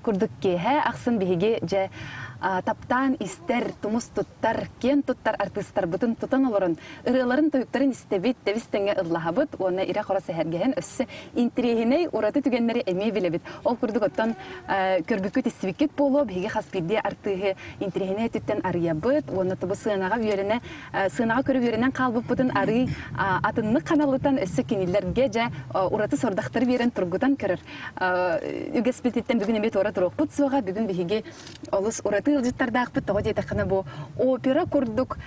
курдук киэһэ ахсын биһиги дьэ таптаан истэр, тумус туттар, киэн туттар артыыстарбытын тутан олорон ырыаларын тойуктарын истэбит, тэбис тэҥҥэ ыллаһабыт уонна ирэ-хоро сэһэргэһэн өссө интириэһинэй ураты түгэннэри эмиэ билэбит. Ол курдук оттон көрбүккүт истибиккит буолуо биһиги хас биирдии артыыһы интириэһинэй өттүттэн арыйабыт уонна тобу сыанаҕа үөрэнэ сыанаҕа көрө үөрэнэн хаалбыппытын арый атыннык ханалытан өссө кинилэргэ дьэ ураты сордахтары биэрэн тургутан көрөр үгэспититтэн бүгүн эмиэ туора туруохпут суоҕа. Бүгүн биһиги олус ураты ыалдьыттардаахпыт. Тоҕо диэтэххинэ бу опера курдук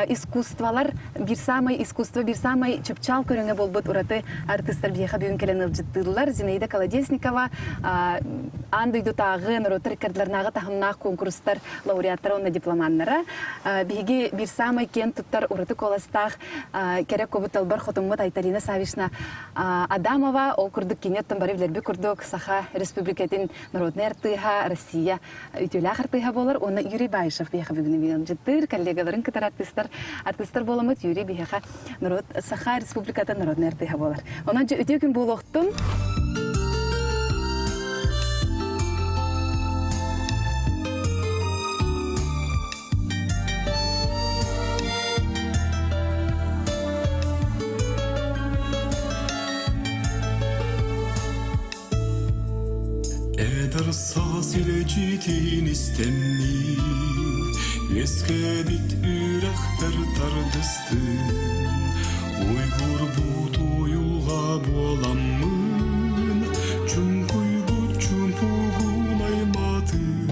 искусстволар биир саамай искусство биир саамай чыпчаал көрүҥэ буолбут ураты артыыстар биһиэхэ бүгүн кэлэн ыалдьыттыыллар. Зинаида Колодезникова аан дойдутааҕы норуоттар иккардыларынааҕы таһымнаах куонкурустар лауреаттара уонна дипломаннара. Биһиги биир саамай киэн туттар ураты куоластаах кэрэ кубут талбар хотуммут Айталина Савишна Адамова ол курдук кини оттон бары билэрбит курдук Саха Республикатын народнай артыыһа, Россия үтүөлээх артыыһа буолар уонна Юрий Баишев биһиэхэ бүгүн ыалдьыттыыр, коллегаларын кытары артыыстар артыыстар буоламмыт Юрий биһиэхэ народ Саха Республикатын народнай артыыһа буолар. Онон дьэ үтүө күн буолуохтун. Эдэр саас илдьитин истэммин, үөскээбит үрэхтэр тардыстын, уйгурбут уйулҕа буоламмын, чуҥкуйбут чуумпугун аймаатын,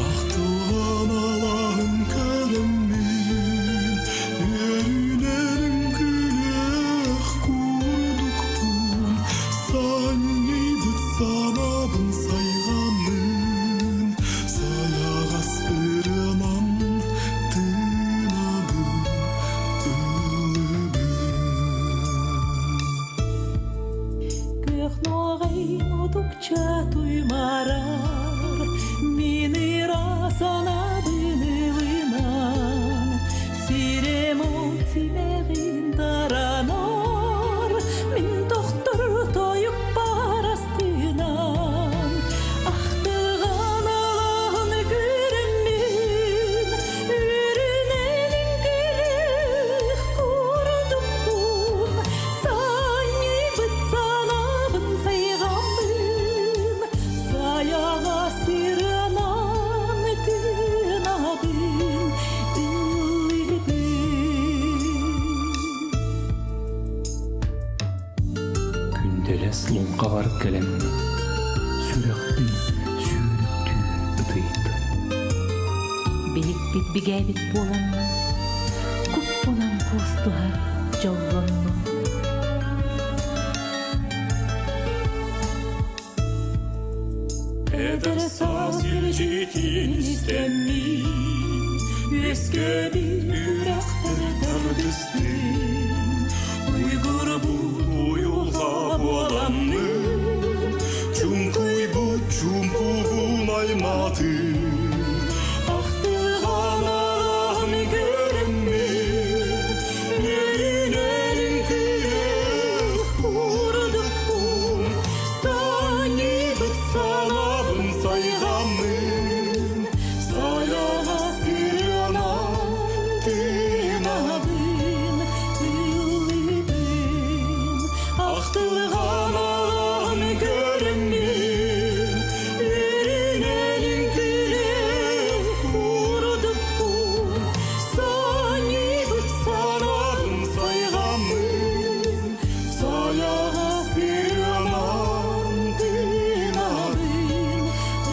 Ахтылҕан алааһын көрөммүн, үөрүүнэн күлүөх курдукпун, санньыйбыт санаабын сайҕаммын, сайаҕас ырыанан тыынабын, ыллыыбын. Күөх нуоҕай мутукча туймарар, мин ыра санаабын ылынан, сирем ол симэҕин таранар, мин тохтор тойук барастынан, ахтыган алаһын көрөммүн, үрүнэн үҥкүлүөх курдукпун, Санньыйбыт санаабын сайҕаммын, сайаҕа сырынан тыынабын, ыллыыбын. Күндэлэс луҥхабар кэлэн сүрэхпин сүүрүктүү ытыйдым. Биһикпит бигээбит буоламмын, куппунан куустуһар дьоллоннум. Эдэр саас илдьитин истэммин, үөскээбит үрэхтэр тардыстым, уйгурбут уйулҕа буоламмын, чуҥкуйбут чуумпубун аймаатым, ахтылҕан алаһын көрөммүн, үөрүүнэн үҥкүүлүөх курдукпун, Санньыйбыт санаабын сайҕаммын, сайаҕас ырыанан тыынабын, ыллыыбын. Ахтылҕан алаһын көрөммүн, үрүнэн үҥкүүлүөх курдукпун, Санньыйбыт санаабын сайҕаммын, Сайаҕас ырыанан тыынабын,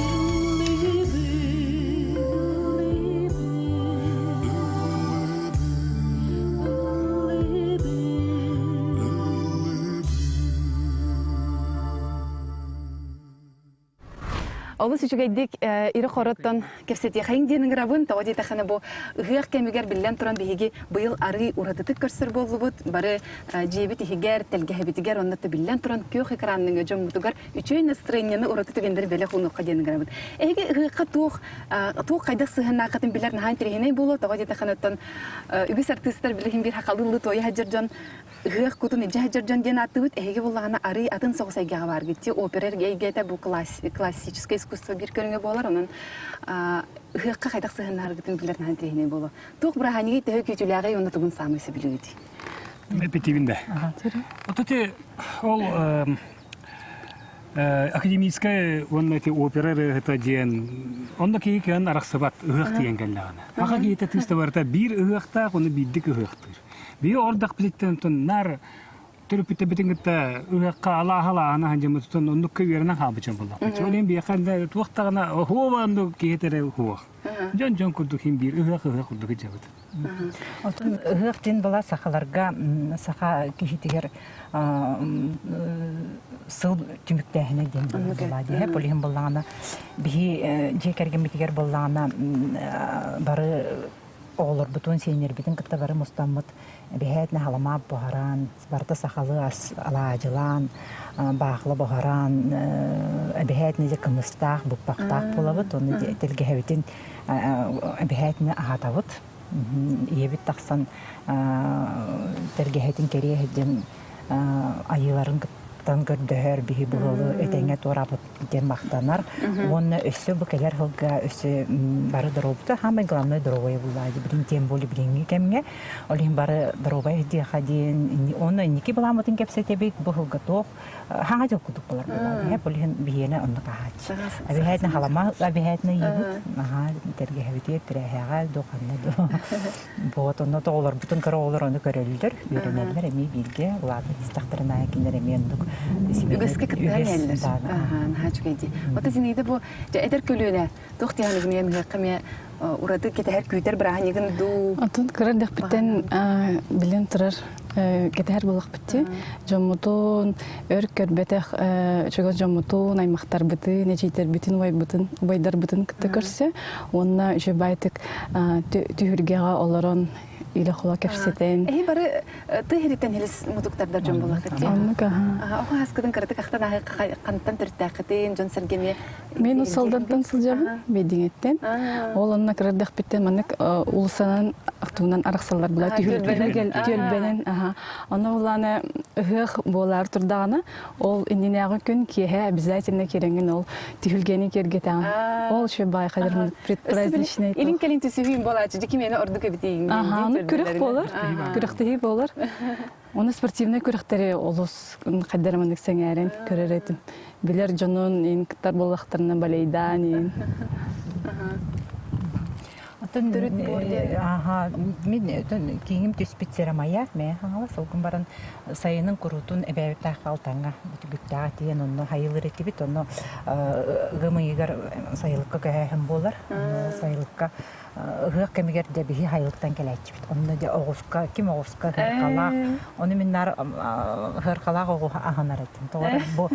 ыллыыбын. Олус үчүгэйдик ирэ-хороттон кэпсэтиэхэйиҥ диэн ыҥырабын. Тоҕо диэтэххинэ бу ыһыах кэмигэр биллэн туран биһиги быйыл арыы уратытык көрсөр буоллубут. Бары дьиэбит иһигэр, тэлгэһэбитигэр онно биллэн туран күөх экранныҥа дьоммутугар үчүгэй настроениены ураты түгэннэри бэлэх уунуохха диэн ыҥырабын. Эһиги ыһыахха туох туох хайдах сыһыаннааххытын билэр наһаа интэриэһинэй буолуо. Тоҕо диэтэххинэ оттон үгүс артыыстар билигин биир хахалыыллыы туойа сылдьар дьон Ыһыах кутун илдьэ сылдьар дьон диэн ааттыыбыт. Эһиги буллаҕына арый атын соҕус эйгэҕэ бааргыт. Опера эйгэтэ бу классическое. искусство биир көрүҥэ буолар. Онон ыһыахха хайдах сыһыаннаһаргытын билэр наһаа интэриэһинэй буолуо. Туох бырааһынньыгый төһө күүтүүлээҕий уонна тугун саамай сөбүлүүгүтүй? Эппитибин да. Вот эти ол академическай уонна эти опера ырыаһыта диэн онно киһи кыан арахсыбат ыһыах тиийэн кэллэҕинэ. Аха киһитэ тыыста барыта биир ыһыахтаах, ону биирдик ыһыахтыыр. Биир ордах билиттэн наар төрөппүттэрбитин кытта ыһыахха алааһа-алааһына сылдьыммытыттан оннукка үөрэнэн хаалбыт дьон буоллахпыт. Ол иһин биһиэхэ туох даҕаны оһуоба оннук киһи эрэ уһуох. Дьон-дьон курдук иһин биир ыһыах-ыһыах курдук сылдьабыт. Оттон ыһыах диэн была сахаларга саха киһитигэр сыл түмүктээһинэ диэн буолла дии. Ол иһин буоллаҕына биһи дьиэ кэргэммитигэр буоллаҕына бары оҕолорбутун, сиэннэрбитин кытта бары мустаммыт эбэһээт наһаламаат буһаран, барыта сахалыы ас алаадьылаан, баахыла буһаран, эбэһээт нэдьэ кымыстаах, буппахтаах буолабыт, уонна тэлгэһэбитин эбэһээтинэ аһатабыт. Ийэбит тахсан тэлгэһэтин кэриэ сылдьан айыыларын кыттан көрдөһөр, биһи буолу этэҥҥэ туораабыт диэн махтанар. Уонна өссө бу кэлэр сылга өссө бары доруобута, самое главное здоровье булла билин тем более билиҥҥи кэмҥэ. Ол иһин бары доруобай диэхэ диэн уонна инники былааммытын кэпсэтэбит, бу сылга туох хаҥа дьыл курдук болар буолла. Ол иһин биһиэнэ оннук аһааччы. Эбэһээтинэ халама эбэһээтинэ ыйыбыт, наһаа тэлгэһэбитигэр тирээһэҕэ дуу ханна дуу. Вот онно оҕолорбутун кыра оҕолор ону көрөллөр, үөрэнэллэр эмиэ бииргэ улаатан истэхтэрин аайы кинилэр эмиэ оннук Үгэскэ кыттыһан иһэллэр. Аха, наһаа үчүгэй дии. Оттон Зинаида бу дьэ эдэр көлүөнэ туох диэхин ыгыныйан ыһыахха эмиэ ураты кэтэһэр күүтэр бырааһынньыгын дуу? Оттон кыра эрдэхпиттэн билэн турар кэтэһэр буоллахпыт дии. Дьоммутун өр көрбөтөх чугас дьоммутун, аймахтарбытын, эдьиийдэрбитин, убайбытын, убайдарбытын кытта көрсө уонна үчүгэй баайтык түһүргэҕэ олорон илэ-хола кэпсэтэн. Эһи бары тыы иһириттэн хилис мутуктардар дьон буоллаххыт дии. Оннук аха. Оҕо аскытын кыратык ахтан аһы хантан төрүттээххитин, дьон сэргэми Мин Усалдантан сылдьабын, Бэйдиҥэттэн. Ол онно кыра эрдэхпиттэн маннык уулуссанан тугунан арахсаллар була түөлбэнэн аха. Ону улаана ыһыах буолаар турдаҕына, ол иннинээҕи күн киэһэ обязательно кирэҥин ол түһүлгэни киэргэтэҕин. Ол еще баай хадыр предпраздничный. Илин кэлин түсүһүүн буолааччы, дьэ кимиэнэ ордук эбитиигин. Аха, ону күрэх буолар, күрэхтэһии буолар. Оны спортивнай күрэхтэри олус хайдара маннык сэҥээрэн көрөр этим. Билэр дьонун ин кыттар буоллахтарына балейдаан ин. Оттон Төрүт буор диэн. Аха, мин киҥим түспүт сирэ Майа, мэ хаҥала солгун баран сайынын куруутун эбээбиттээх Алтаҥҥа бүтүгүттээх тиийэн онно хайылыр этибит, онно ыам ыйыгар сайылыкка көһөөһүн буолар. Онно сайылыкка ыһыах кэмигэр дьэ биһи хайылыктан кэлээччибит. Онно дьэ оҕуска, ким оҕуска ыһыаркалаах, ону мин наар ыһыаркалаах оҕуһу аһынар этим. Тоҕо эрэ бу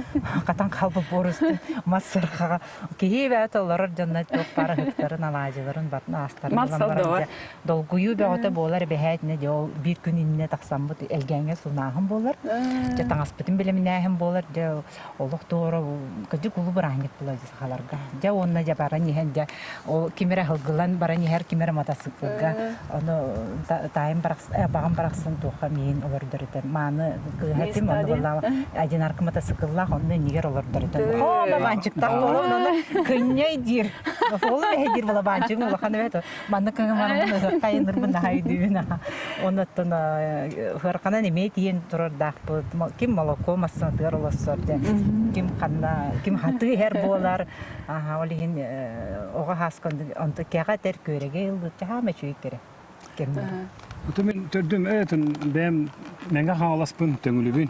хатан хаалбыт буорустун мас сырхаҕа Киһи бэйэтэ олорор дьонно туох баар ыһыктарын, алаадьыларын барын аастарын ылан баран дьэ долгуйуу бөҕөтө буолар эбэһээтинэ дьэ ол биир күн иннинэ тахсаммыт Элгээҥҥэ сунааһын буолар. Дьэ таҥаспытын бэлэмнээһин буолар. Дьэ олох туора кырдьык улуу бырааһынньык буолар дьэ сахаларга. Дьэ уонна дьэ баран иһэн дьэ ол ким эрэ аһылгылан баран иһэр, ким эрэ матасыыкылга ону таайым баҕам барахсан туохха миин олордор этэ. Мааны кыыһа этим, онно буоллаҕа одинарка матасыкыллаах, онно иннигэр олордор этэ. Хоо, баанчыктаах буолан, ону кынньай диир. Ол эһэ диир буола баанчыгым улахан эбээт. Манна кыҥамарыммын ыһыахха айаннырбын наһаа өйдүүбүн. Оннуттан ыараханан эмиэ тиийэн турардаахпыт. Ким молоко массыынатыгар олорсор дьэ, ким ханна, ким хатыы иһэр буолар. Аха, ол иһин оҕо хааска онто кэҕэ этэр күөрэгэй ыллыыр чаһаама үчүгэй кэрэ. Кэмнэр. Ото мин төрдүм этин бэйэм Мэҥэ Хаҥаласпын Төҥүлүбүн.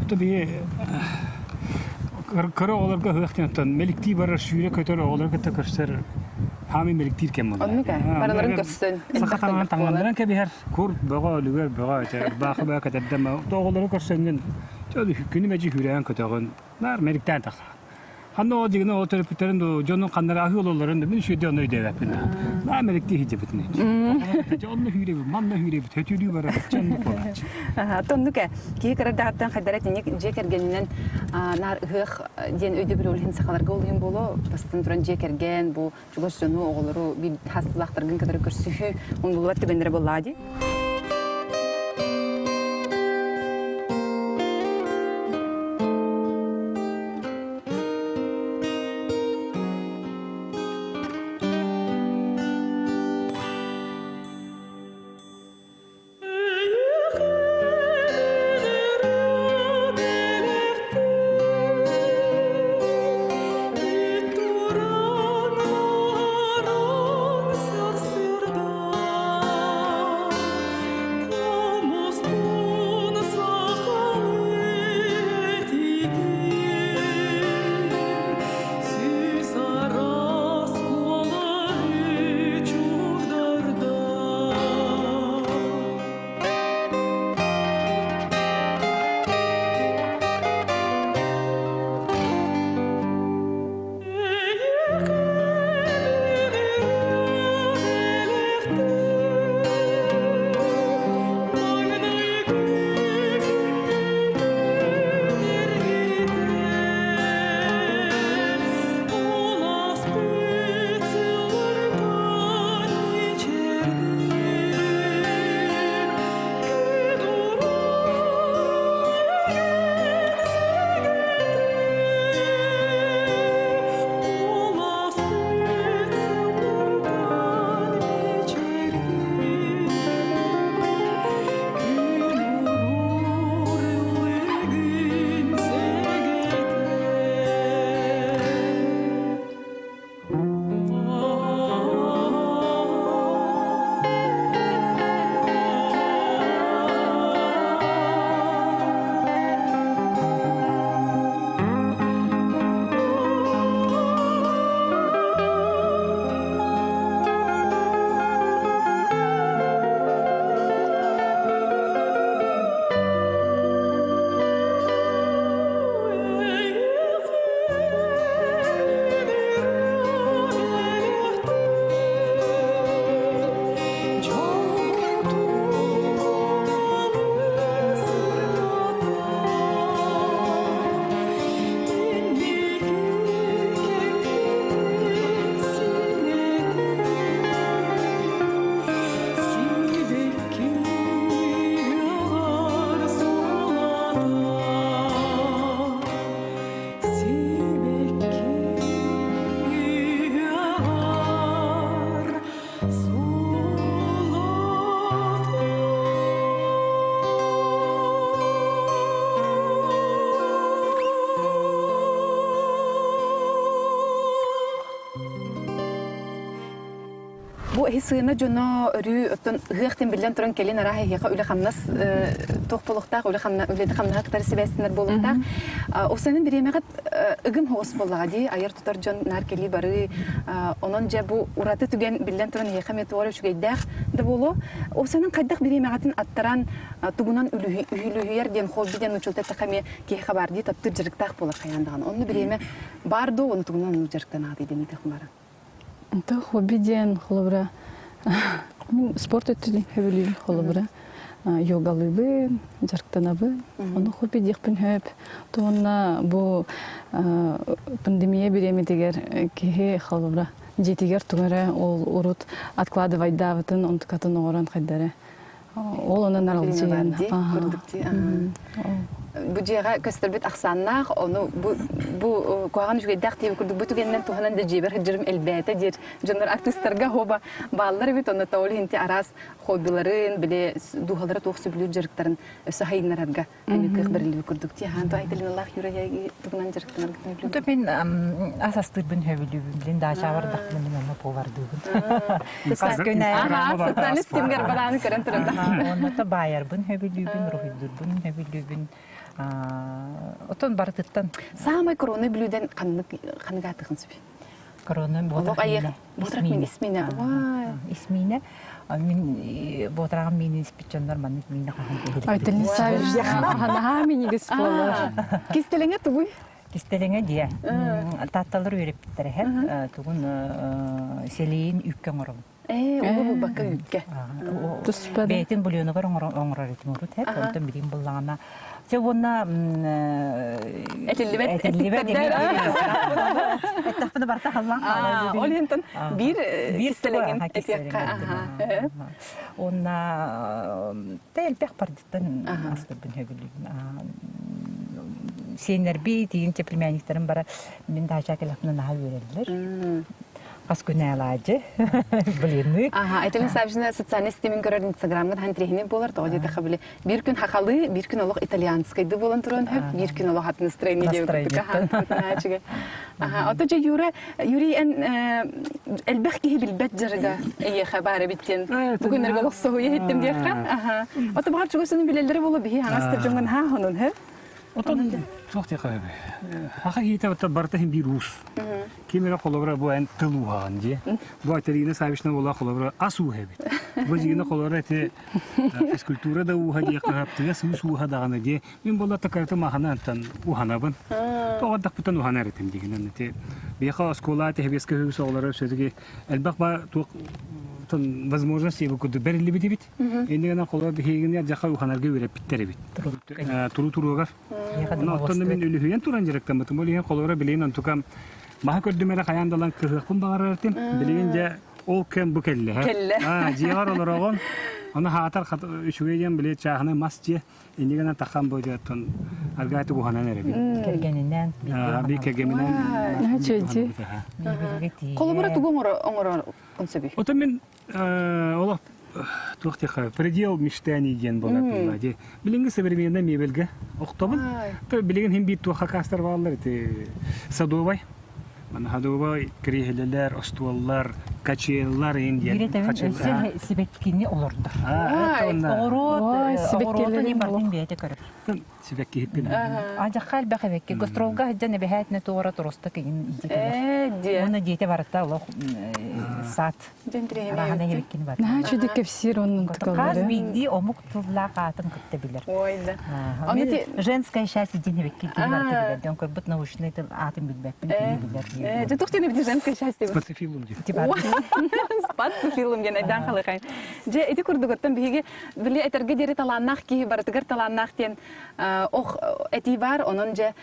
Ото биһи кыра оҕолорго ыһыах диэн оттон мэликтии барар сүүрэ көтөр оҕолору кытта көрсөр хаамый мэликтиир кэм буолла. Оннук ээ. Барыларын көрсөн. Саха таҥаһын таҥнаннаран кэбиһэр. Кур бөҕө өлүгэр бөҕө этэ. Ырбаахы бөҕө кэтэрдэм. Оҕолору көрсөҥҥүн күнү мэлдьи үүрээн көтөҕүн. Наар мэликтээн тахсаҕын. Ханна ол дьигинэ ол төрөппүттэрин ду дьонун ханнара аһыы ололлорун мин үчүгэйдик ону өйдөөбөппүн да. Наа мэликтии сылдьыбытын Дьэ онно хүүрэбит, манна хүүрэбит, хөтүрүү барар, чоннук буолааччы. Тоннук ээ. Киһи кыра эрдэҕиттэн хайдара итинник дьиэ кэргэнинэн наар ыһыах диэн өйдөбүл ол иһин сахаларга ол иһин буолуо. Бастатан туран дьиэ кэргэн, бу чугас дьону, оҕолору биир хаастылаахтаргын кытары көрсүһүү умнуллубат түгэннэрэ буоллаҕа дии. Бу эһи сыана дьоно өрүү оттон ыһыах биллэн туран кэлин арааһа эһиэхэ үлэ-хамнас туох буолуохтаах, үлэ-хамнаһы кытары сибээстэнэр буолуохтаах. Ол бириэмэҕит ыгым хоҕус буоллаҕа дии, айар тутар дьон наар кэлии барыы. Онон дьэ бу ураты түгэн биллэн туран эһиэхэ эмиэ туох эрэ үчүгэйдээх да буолуо. Ол сэнин хайдах бириэмэҕитин аттаран тугунан үһүлүһүйэр диэн хобби диэн учуутал эттэххэ эмиэ киһиэхэ баар дии таптыыр дьарыктаах буолар хайаан даҕаны. Онно бириэмэ баар дуо, ону тугунан оннук дьарыктанаҕытый диэн ыытыах баара. Онто хобби диэн холобура мин спорт өттүнэн сөбүлүүбүн холобура йогалыыбын, дьарыктанабын. Ону хобби диэхпин сөп. Туонна бу пандемия бириэмэтигэр киһи холобура дьиэтигэр тугу эрэ ол урут откладывайдаабытын онтукатын оҥорон хайдары Ол онон аралдьыйан. Курдук дии. Бу дьиэҕэ көстөрбүт ахсааннаах, ону бу бу куһаҕан үчүгэйдээх диэбит курдук бу түгэнинэн туһанан да дьиэбэр сылдьарым элбээтэ диир дьоннор артыыстарга хоба бааллар эбит, онно ол иһин араас хоббиларын, били дууһалара туох сөбүлүүр дьарыктарын өссө хайыннарарга Аны кыах бэриллибит курдук дии. Хаан туһайтылыналаах Юра тугунан дьарыктанаргытын Ото мин ас астыырбын сөбүлүүбүн. Билин даача бардахпына мин онно повардыыбын. Хас күн Социальный ситимгэр барааны көрөн туран. Онно баайарбын сөбүлүүбүн, уруһуйдуурбун сөбүлүүбүн. Отон барытыттан. Самый коронный бүлүүдэн ханнык ханнык аатыхын сүбүй? Корона Ботрах исмине. Исмине. Мин ботрагым миинин испит дьоннор маннык миинэ хаһан Айталин Савич минигис буолар. Кистэлэҥэ тугуй? Кистэлэҥэ диэ. Таатталар үөрэппиттэр эһэт. Тугун селейин үккэ оҥоробун. Ээ, угу булбакка үккэ. Бэйэтин бульонугар оҥорор этим урут эт. Онтон билим буллаҕына. Чэ уонна Этиллибэт этиллибэт Эттэхпинэ барыта халлаан хаалар. Ол иһинтэн биир кистэлэҥин этиэххэ. Уонна элбэх бардыттан астырбын хөбүлүүбүн. Сиэннэрби тиин племянниктарым бара мин даача кэлэхпинэ наһаа үөрэллэр. Хас күн алаадьы, блины. Аха, Айталин Саввична социальный ситимин көрөр Инстаграмҥа таһан тириһини буолар, тоҕо диэтэххэ били биир күн хахалыы, биир күн олох итальянскайды буолан туран хөп, биир күн олох атын настроение диэбит курдук. Аха, Аха, ото дьэ Юра, Юрий эн элбэх киһи билбэт дьарыга эйиэхэ баар эбит диэн бүгүн эргэ олох соһуйа иһиттим диэххэ. Аха. Ото баҕар чугасыны билэллэрэ буолуо биһи хаҥас да дьоҥҥун ха хонун хэ. Отон туох диэххэ сөбүй? Хаха киһитэ барыта иһин биир уус. Ким эрэ холобура бу эн тыл ууһаҕын дии. Бу Айталина Саввична буола холобура ас ууһа эбит. Бу дьиҥинэ холобура ити физкультура да ууһа диэххэ сөп, тыас уус ууһа даҕаны дии. Мин буолла такарыты махана антан уһанабын. Тоҕордахпытын уһанар этим дигинэн ити. Биэхэ оскуола тэһэбиэскэ үгүс оҕолоро все-таки элбэх ба туох возможность ебу курдук бэриллибит эбит. Иннигэнэ холобура биһигини дьаха уханарга үөрэппиттэр эбит. Туру туругар. Оттон мин үлүһүйэн туран дьарыктаммытым. Ол иһин холобура билигин онтукам маһа көрдүм эрэ хайаан далан кыһыахпын баҕарар этим. Билигин дьэ ол кэм бу кэллэ. Кэллэ. Дьиэҕэр олороҕун. Ону хаатар үчүгэй диэн били чааһынай мас дьиэ. Иннигэнэ тахан бу дьоттон аргааты уһанан эрэбин. Кэргэнинэн. Би кэргэминэн. Холобура тугу оҥорор сөбүй? Отон мин олох туох диэххэ предел мечтаний диэн буолар буолла дии. Билиҥҥи современный мебельгэ охтобун. Билигин хин биир туох хакастар бааллар ити садовай. Мана садовай кириэһилэлэр, остуоллар, качеллар ин диэн. Биир өссө сибэккини олордор. Оҕуруот, оҕуруотун барытын бэйэтэ көрөр. Сибэкки иһиппин. Адьахха элбэх эбэкки. Гастролга сылдьан эбэһээтинэ туора туруста кигин илдьэ кэлэр. Уонна диэтэ барыта олох саат. Араһана эбиккини бар. Наһаа үчүгэй кэпсиир оннун Хас биирдии омук тыллаах аатын кытта билэр. Ой да. Женское счастье диэн эбикки кини барыта билэр. Дьон көрбүт научный тыл аатын билбэппин кини билэр. Дьэ туох диэн эбит женское счастье? Спацифилум диэн. Спацифилум диэн айдаан халыхай. Дьэ ити курдугуттан биһиги били этэргэ диэри талааннаах киһи барытыгар талааннаах диэн ох этии баар онон дьэ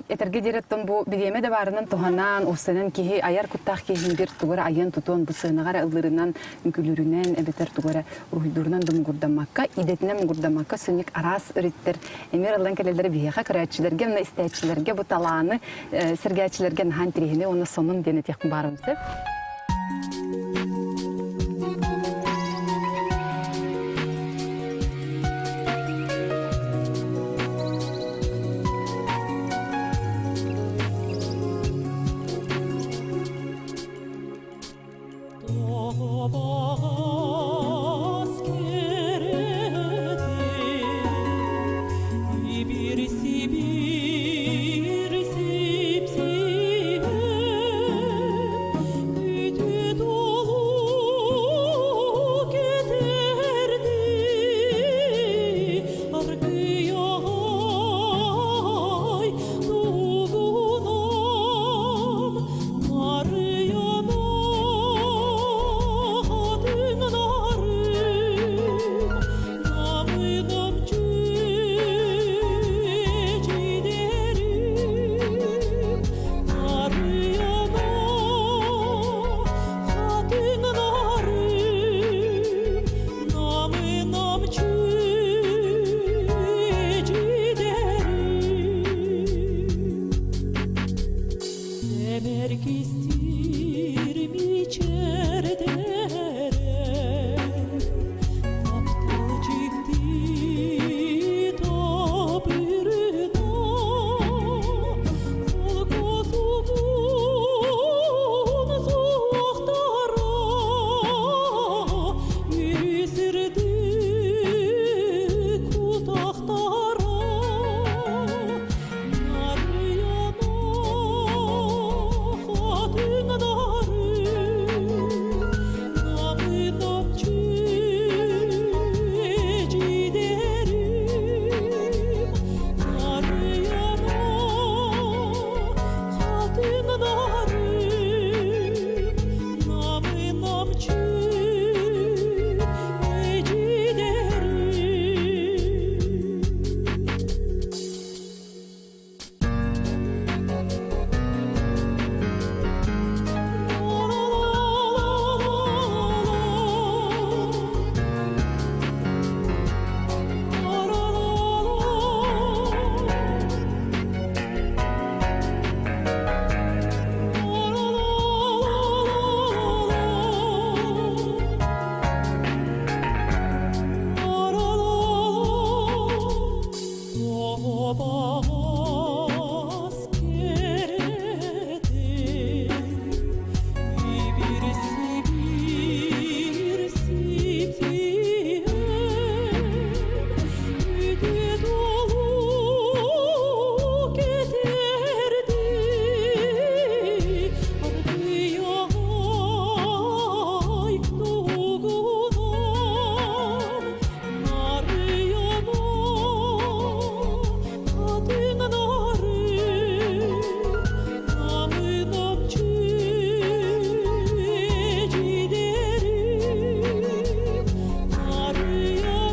этэргэ диэри оттон бу бириэмэ да баарынан туһанан уссанан киһи айар куттаах киһи бир тугу эрэ айыан тутуон бу сыанаҕа эрэ ыллыырынан үҥкүүлүүрүнэн эбэтэр тугу эрэ уруһуйдуурунан да муҥурдаммакка идэтинэн муҥурдаммакка сынньык араас өрүттэр эмиэ ыллан кэлэллэрэ биһиэхэ көрөөччүлэргэ уонна истээччилэргэ бу талааны сэргээччилэргэ наһаа интэриэһинэй уонна сонун диэн этиэхпин баарым сөп. Тоҕо Биир мичээрдэрэ Таптал дьикти табырына Солко сугун суохтара Үсүрдүк кутахтара Нарыйана хатыҥ нарын Намы-намчы эдьиийдэрим Нарыйана хатыҥ нарын Намы-намчы эдьиийдэрим. Тоҕо кэрэтин Ибир-сибир ситиһэн Үтүө туолу кэтэрди Ардыйаҕай тугунан Нарыйана хатыҥ нарын Намы-намчы эдьиийдэрим Нарыйана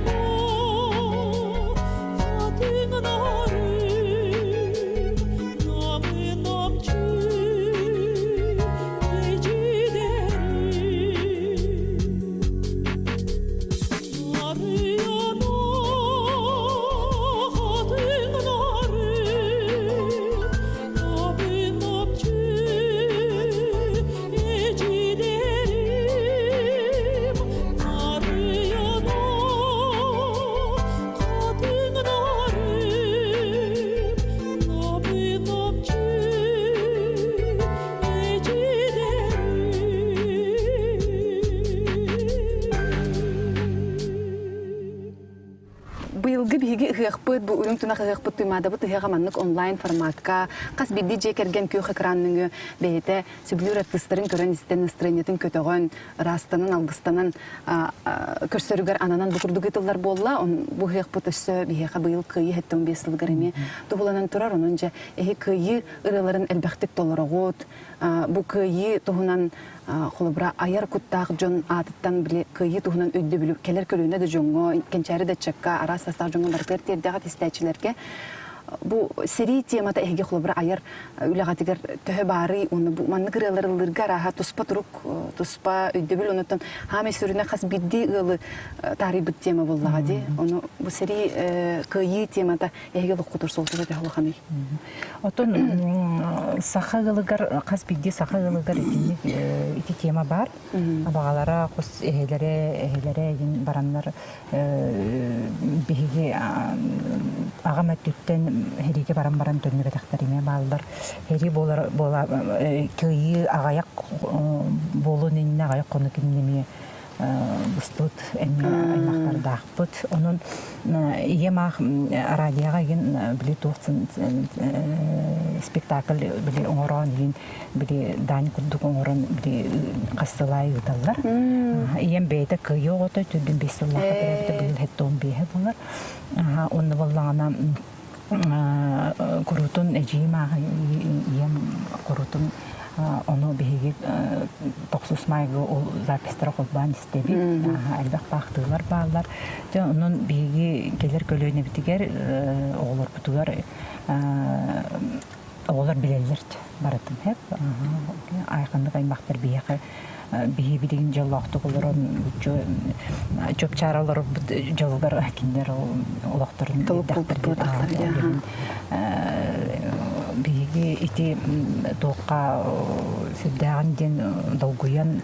хатыҥ нарын Намы-намчы эдьиийдэрим. Нарыйана хатыҥ нарын Намы-намчы эдьиийдэрим Нарыйана хатыҥ нарын Намы-намчы эдьиийдэрим. Быйылгы биһиги ыһыахпыт, бу үрүҥ тунах ыһыахпыт Туймаадабыт ыһыаҕа маннык онлайн форматка хас биирдии дьиэ кэргэн күөх экран нөҥүө бэйэтэ сөбүлүүр артыыстарын көрөн-истэн, настроениетын көтөҕөн, ыраастанан, алгыстанан көрсөрүгэр ананан бу курдук ыытыллар буолла. Бу ыһыахпыт өссө биһиэхэ быйыл Кыайыы 75 сылыгар эмиэ туһуланан турар. Онон дьэ эһи Кыайыы ырыаларын элбэхтик толороҕут. Бу Кыайыы туһунан холобура айар куттаах дьон аатыттан били Кыайыы туһунан өйдөбүлү кэлэр көлүөнэ да дьоҥҥо, кэнчээри да ыччакка, араас састаах дьоҥҥо барытыгар тиэрдэҕит истээччилэргэ. Бу сэрии темата эһиги холобура айар үлэҕитигэр төһө баарый уонна бу маннык ырыалар ыллыырга арааһа туспа турук, туспа өйдөбүл онуттан хаамай сүрүнэ хас биирдии ыалы таарыйбыт тема буоллаҕа дии. Ону бу сэрии кыайыы темата эһиги олоххутугар суолтата төһө улаханый? Оттон саха ыалыгар хас биирдии саха ыалыгар итинник ити тема баар. Абаҕалара, хос эһэлэрэ, эһэлэрэ игин бараннар биһиги аҕам өттүттэн сэриигэ баран баран төннүбэтэхтэр эмиэ бааллар. Сэрии буолар буола кыайыы аҕыйах буолуон иннинэ аҕыйах хонук иннинэ эмиэ быстыбыт эмиэ аймахтардаахпыт. Онон ийэм аах радиоҕа игин били туох спектакль били оҥороон игин били дань курдук оҥорон били хас сыл аайы ыыталлар. Ийэм бэйэтэ кыайыы оҕото төрдүн биэс сыллаахха төрөөбүтэ быйыл 75 буолар. Онно буоллаҕына куруутун эдьиийим аах ийэм куруутун ону биһиги тохсус маайга ол записьтара холбоон истэбит. Элбэх баахтыылар бааллар. Дьэ онон биһиги кэлэр көлүөнэбитигэр оҕолорбутугар оҕолор билэллэр барытын хэп айханнык аймахтар биһиэхэ биһи билигин дьоллоохтук олорон чопчаара олорорбут дьолугар кинилэр олохторун Биһиги ити туохха сүрдээҕин диэн долгуйан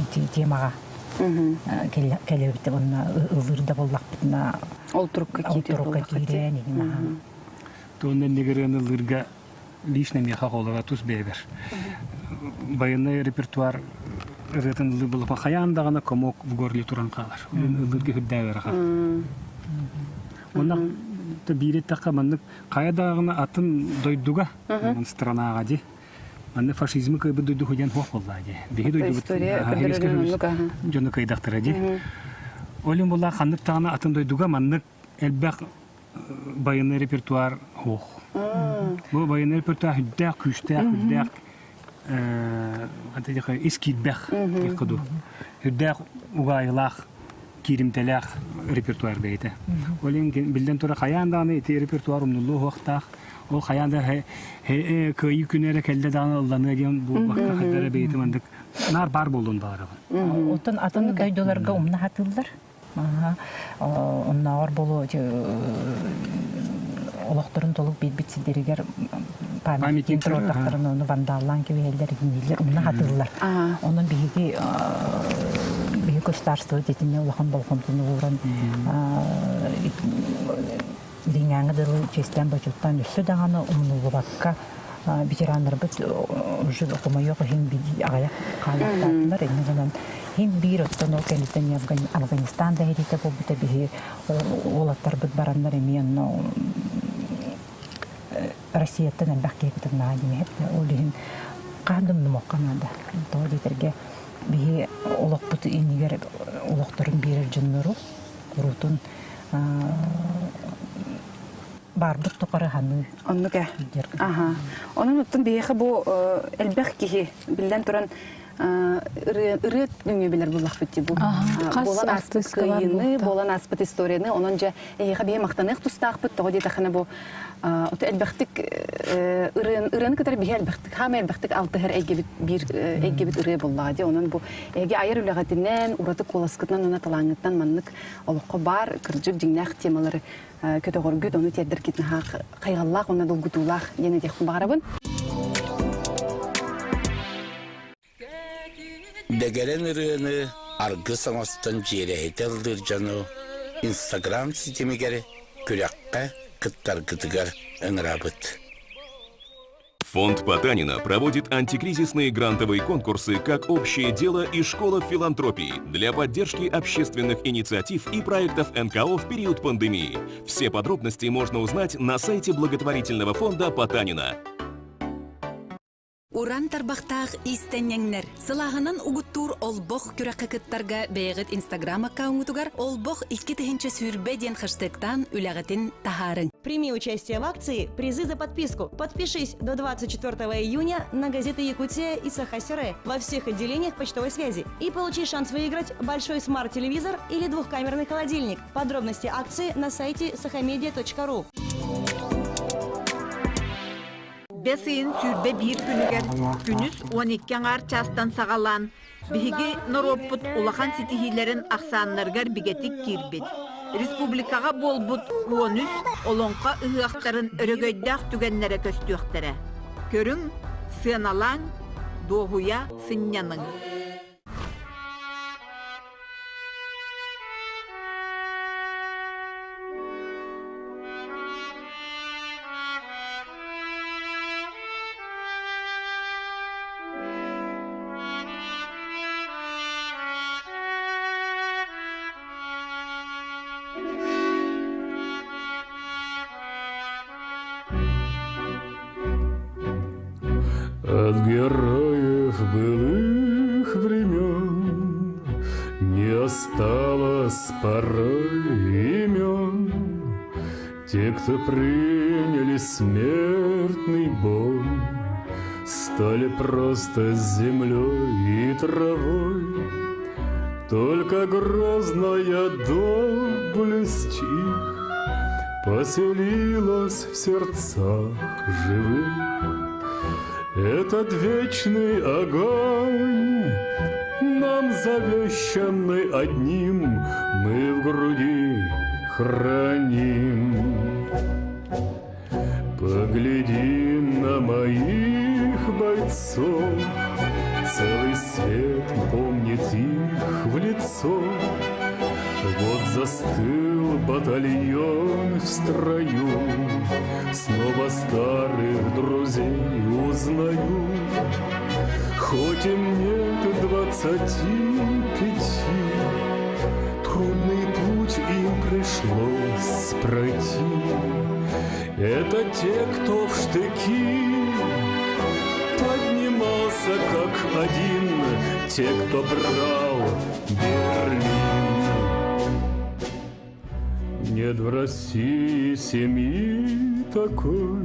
ити темаҕа кэлэбит уонна ыллыыр да буоллахпытына ол турукка киирэн иһин аһа. Туонна иннигэр ыллыырга лично миэхэ холоро тус бэйэбэр. Военный репертуар ырыатын ыллыы булапа хайаан даҕаны комок в горле туран хаалар. Ыллыырга үрдээбэрэха. Онно биир эттэххэ маннык хайа даҕаны атын дойдуга странаҕа ди манны фашизмы кыайбыт дойду диэн хуох буоллаа ди. Биһи дойдубут дьону кыайдахтара ди. Олин була ханнык даҕаны атын дойдуга маннык элбэх военный репертуар суох. Бу военный репертуар үрдээх, күүстээх, үрдээх ис киирбэх куду. Үрдээх угаайылаах, кииримтэлээх репертуар бэйэтэ. Ол иһин биллэн турар хайаан даҕаны ити репертуар умнуллуо суохтаах. Ол хайаан да кыайыы күнэ эрэ кэллэ даҕаны ылланыа диэн буолбакка хайдара бэйэтэ маннык наар баар буолуон баҕарабын. Оттон атын дойдуларга умна хатыыллар. Оннооҕор болу олохторун толук биэрбит сирдэригэр памятник туруордахтарын ону вандаллаан кэбиһэллэр иҥнииллэр умна хатыыллар. Онон биһиги биһиги государство итиннэ улахан болҕомтону ууран Илиҥҥээҥҥи дылы чиэстээн-бочуоттаан өссө даҕаны умнуллубакка ветераннарбыт уже хомойуох иһин аҕыйах хаалаахтаатылар. Инньэ гынан иһин биир оттон ол кэнниттэн Афганистан да сэриитэ буолбута биһи уолаттарбыт бараннар эмиэ онно Россияттан элбэх киһи кытыннаҕа диэһэп. Ол иһин хаһан да умнумуохха наада. Тоҕо диэтэргэ биһи олохпут иннигэр олохторун биэрэр дьоннору куруутун баарбыт тухары ханыы. Оннук ээ. Аха. Онон оттон биһиэхэ бу элбэх киһи биллэн туран ырыа нөҥүө билэр буллахпыт дии бу. Буолан ааспыт кыайыыны, буолан ааспыт историяны, онон дьэ эһиэхэ биһи махтаныах тустаахпыт, тоҕо диэтэххинэ бу ото элбэхтик ырыаны кытары биһи элбэхтик хаама элбэхтик алтыһар эйгэбит биир эйгэбит ырыа буоллаҕа дии. Онон бу эһиги айар үлэҕитинэн, ураты куоласкытынан уонна талааҥҥыттан маннык олоххо баар кырдьык дьиҥнээх темалары көтөҕөргүт, ону тиэрдэргит наһаа хайҕаллаах уонна долгутуулаах диэн этиэхпин баҕарабын. Дэгэрэн ырыаны аргыс оҥостон дьиэрэһитэ ыллыыр дьону Инстаграм ситимигэр күрэххэ кыттаргытыгар ыҥырабыт. Фонд Потанина проводит антикризисные грантовые конкурсы как «Общее дело» и «Школа филантропии» для поддержки общественных инициатив и проектов НКО в период пандемии. Все подробности можно узнать на сайте благотворительного фонда Потанина. Уран тарбахтаах иистэнньэҥнэр сылааһынан угуттуур олбох күрэххэ кыттарга бэйэҕит инстаграм аккауҥҥутугар олбох 2020 диэн хэштегтаан үлэҕитин таһаарыҥ. Прими участие в акции «Призы за подписку». Подпишись до 24 июня на газеты «Якутия» и «Сахасеры» во всех отделениях почтовой связи и получи шанс выиграть большой смарт-телевизор или двухкамерный холодильник. Подробности акции на сайте sahamedia.ru. Бэс ыйын 21 күнүгэр күнүс 12 аҥаар чаастан саҕалаан биһиги норуоппут улахан ситиһиилэрин ахсааннарыгар бигэтик киирбит, республикаҕа буолбут 13 олоҥхо ыһыахтарын өрөгөйдөөх түгэннэрэ көстүөхтэрэ. Көрүҥ, сыаналааҥ, дуоһуйа сынньаныҥ. От героев былых времен Не осталось порой имен. Те, кто приняли смертный бой, Стали просто землей и травой. Только грозная доблесть их Поселилась в сердцах живых. Этот вечный огонь Нам завещанный одним Мы в груди храним. Погляди на моих бойцов, Целый свет помнит их в лицо. Вот застыл батальон в строю, Снова старых друзей узнаю. Хоть им нет 25, Трудный путь им пришлось пройти. Это те, кто в штыки поднимался как один, те, кто брал Берлин. Нет в России семьи такой,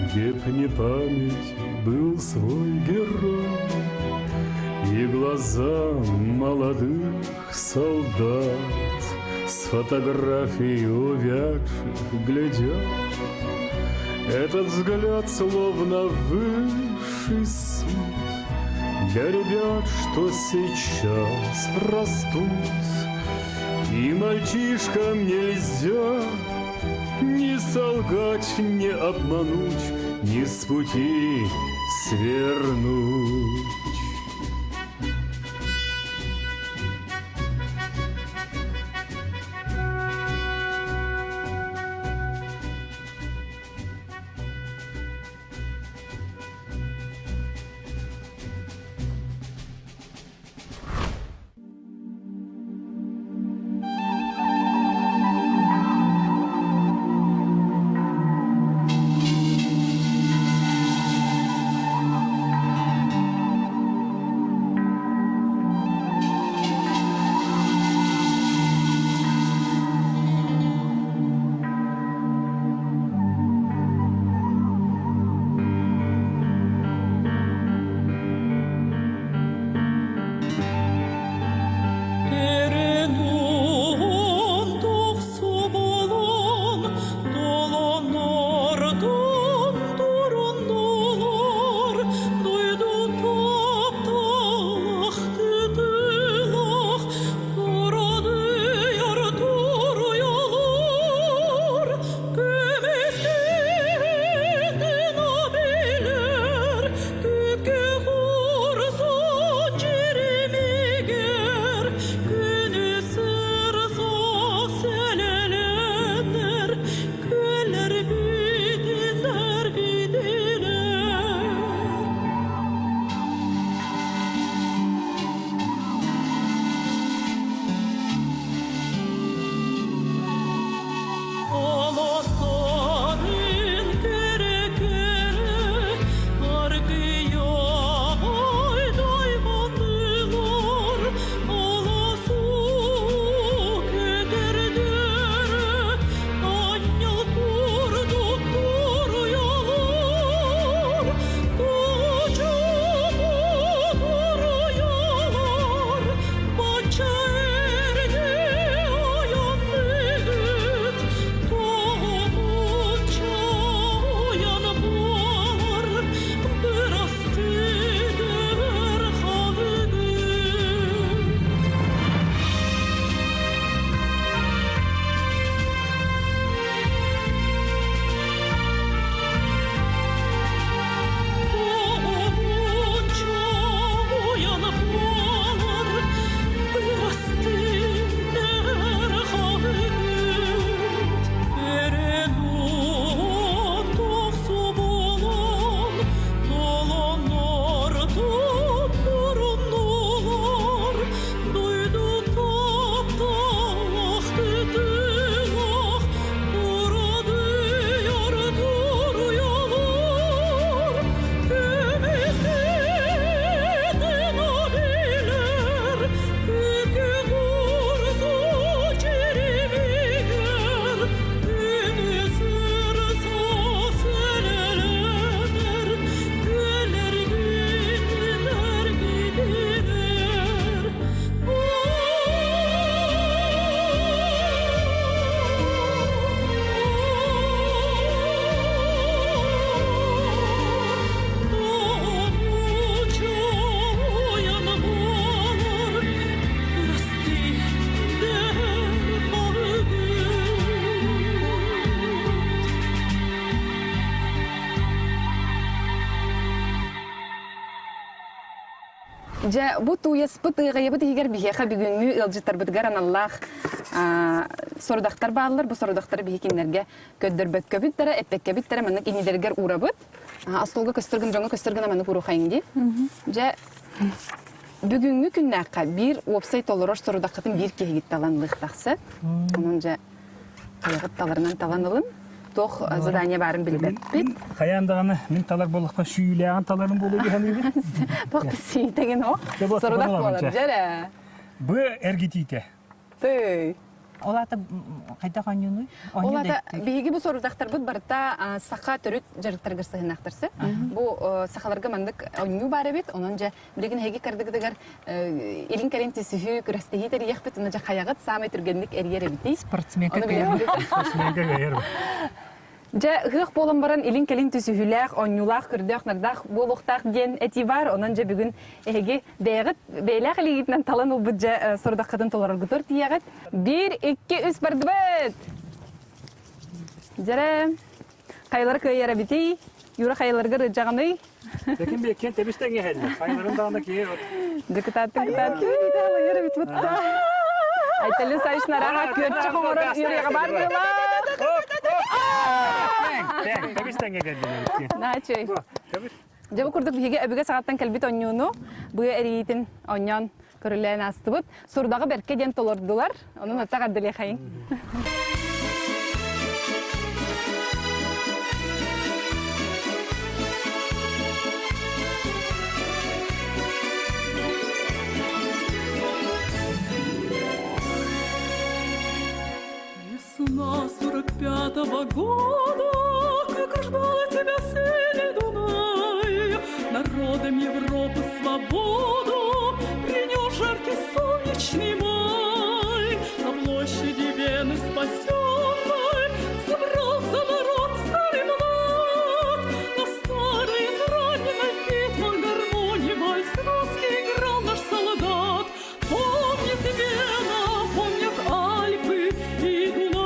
где б не память был свой герой. И глаза молодых солдат с фотографий увядших глядят. Этот взгляд словно высший суд для ребят, что сейчас растут. И мальчишкам нельзя ни солгать, ни обмануть, ни с пути свернуть. Дьэ, бу тууйаспыт ыаҕайабыт иһигэр биһиэхэ бүгүҥҥү ыалдьыттарбытыгар аналлаах сорудахтар бааллар. Бу сорудахтары биһи кинилэргэ көрдөрбөккөбүт дара, эппэккэбит дара маннык иннилэригэр уурабыт. Остуолга көстөр гын, дьоҥҥо көстөр гына маннык уруохайын дии. Дьэ, бүгүҥҥү күннээххэ биир уопсай толорор сорудаххытын биир киһигит талан ылыахтахса. Онон дьэ, хайаҕыт таларынан талан ылын. Туох задание баарын билбэппит. Хайаан даҕаны мин талар буоллахпа сүүлээҕин таларым буолуо дии саныыбын. Туох да сиитэгин о. Сорудах буолар дьэрэ. Б эргитиитэ. Тый. Ол аата хайдах оонньуунуй? Ол аата биһиги бу сорудахтарбыт барыта саха төрүт дьарыктарыгар сыһыннаахтарсы. Бу сахаларга маннык оонньуу баар эбит. Онон дьэ билигин эһиги кардыгытыгар илин-кэлин түсүһүү, күрэстэһии тэрийиэхпит. Онно дьэ хайаҕыт саамай түргэнник эрийэр эбитий? Спортсменка кыайар. Спортсменка кыайар. Дьэ, ыһыах буолан баран илин-кэлин түсүһүүлээх, оонньуулаах, көрдөөх-нардаах буолуохтаах диэн этии баар. Онон дьэ бүгүн эһиги бэйэҕит бэйэлээх илиигитинэн талан ылбыт дьэ сорудаххытын толороргутугар тиийэҕит. Биир, икки, үс бардыбыт! Дьэрэ, хайалара кыайар эбитий? Юра хайаларыгар ыдьаҕаный? Лэкин биэккэн тэбис тэҥҥэһэллэр. Хайаларын даҕаны киһи Декутаттын кытааттын алайар эбит бутта. Айталин Савич нараха күөрчэх оҥорон үөрүйэҕэ баар буолар. Тэбис тэҥҥэ кэллилэр. Наачый. Дьэ бу курдук биһиги өбүгэ саҕаттан кэлбит онньууну быа эрийиитин онньоон көрүлээн аастыбыт. Сурдаҕы бэркэ диэн толордулар. Онон аттах эрдэлиэхэйиҥ. Весна 45-го года, как ждала тебя синий Дунай, Народам Европы свободу принес жаркий солнечный май. На площади Вены спасенной собрался народ старый млад. На старой израненной битвах гармонии вальс русский играл наш солдат. Помнит Вена, помнят Альпы и Дунай.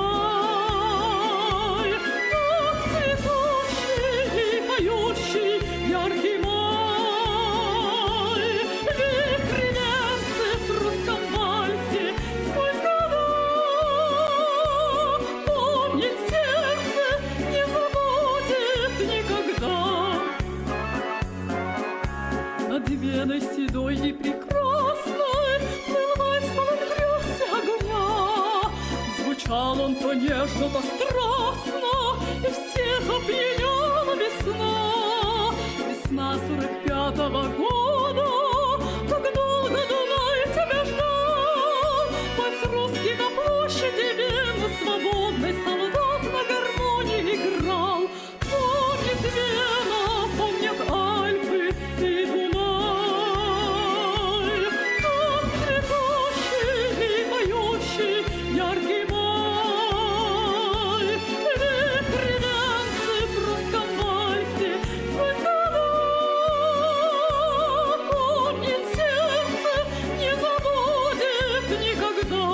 Как цветущий и поющий яркий май. Вихри венцы в русском вальсе сквозь года. Помнит сердце, не забудет никогда. Над Веной седой и прекрасной Плыл вальс полон грез и огня. Звучал он то нежно, то страстно, И всех опьяняла весна. Весна 45-го года, Как долго Дунай тебя ждал. Вальс русский на площади Вены Свободный солдат на гармонии играл. Помнит Вена, помнят Альпы и Дунай. Тот цветущий и поющий яркий май. Вихри венцы в русском вальсе сквозь года. Помнит сердце, не забудет никогда.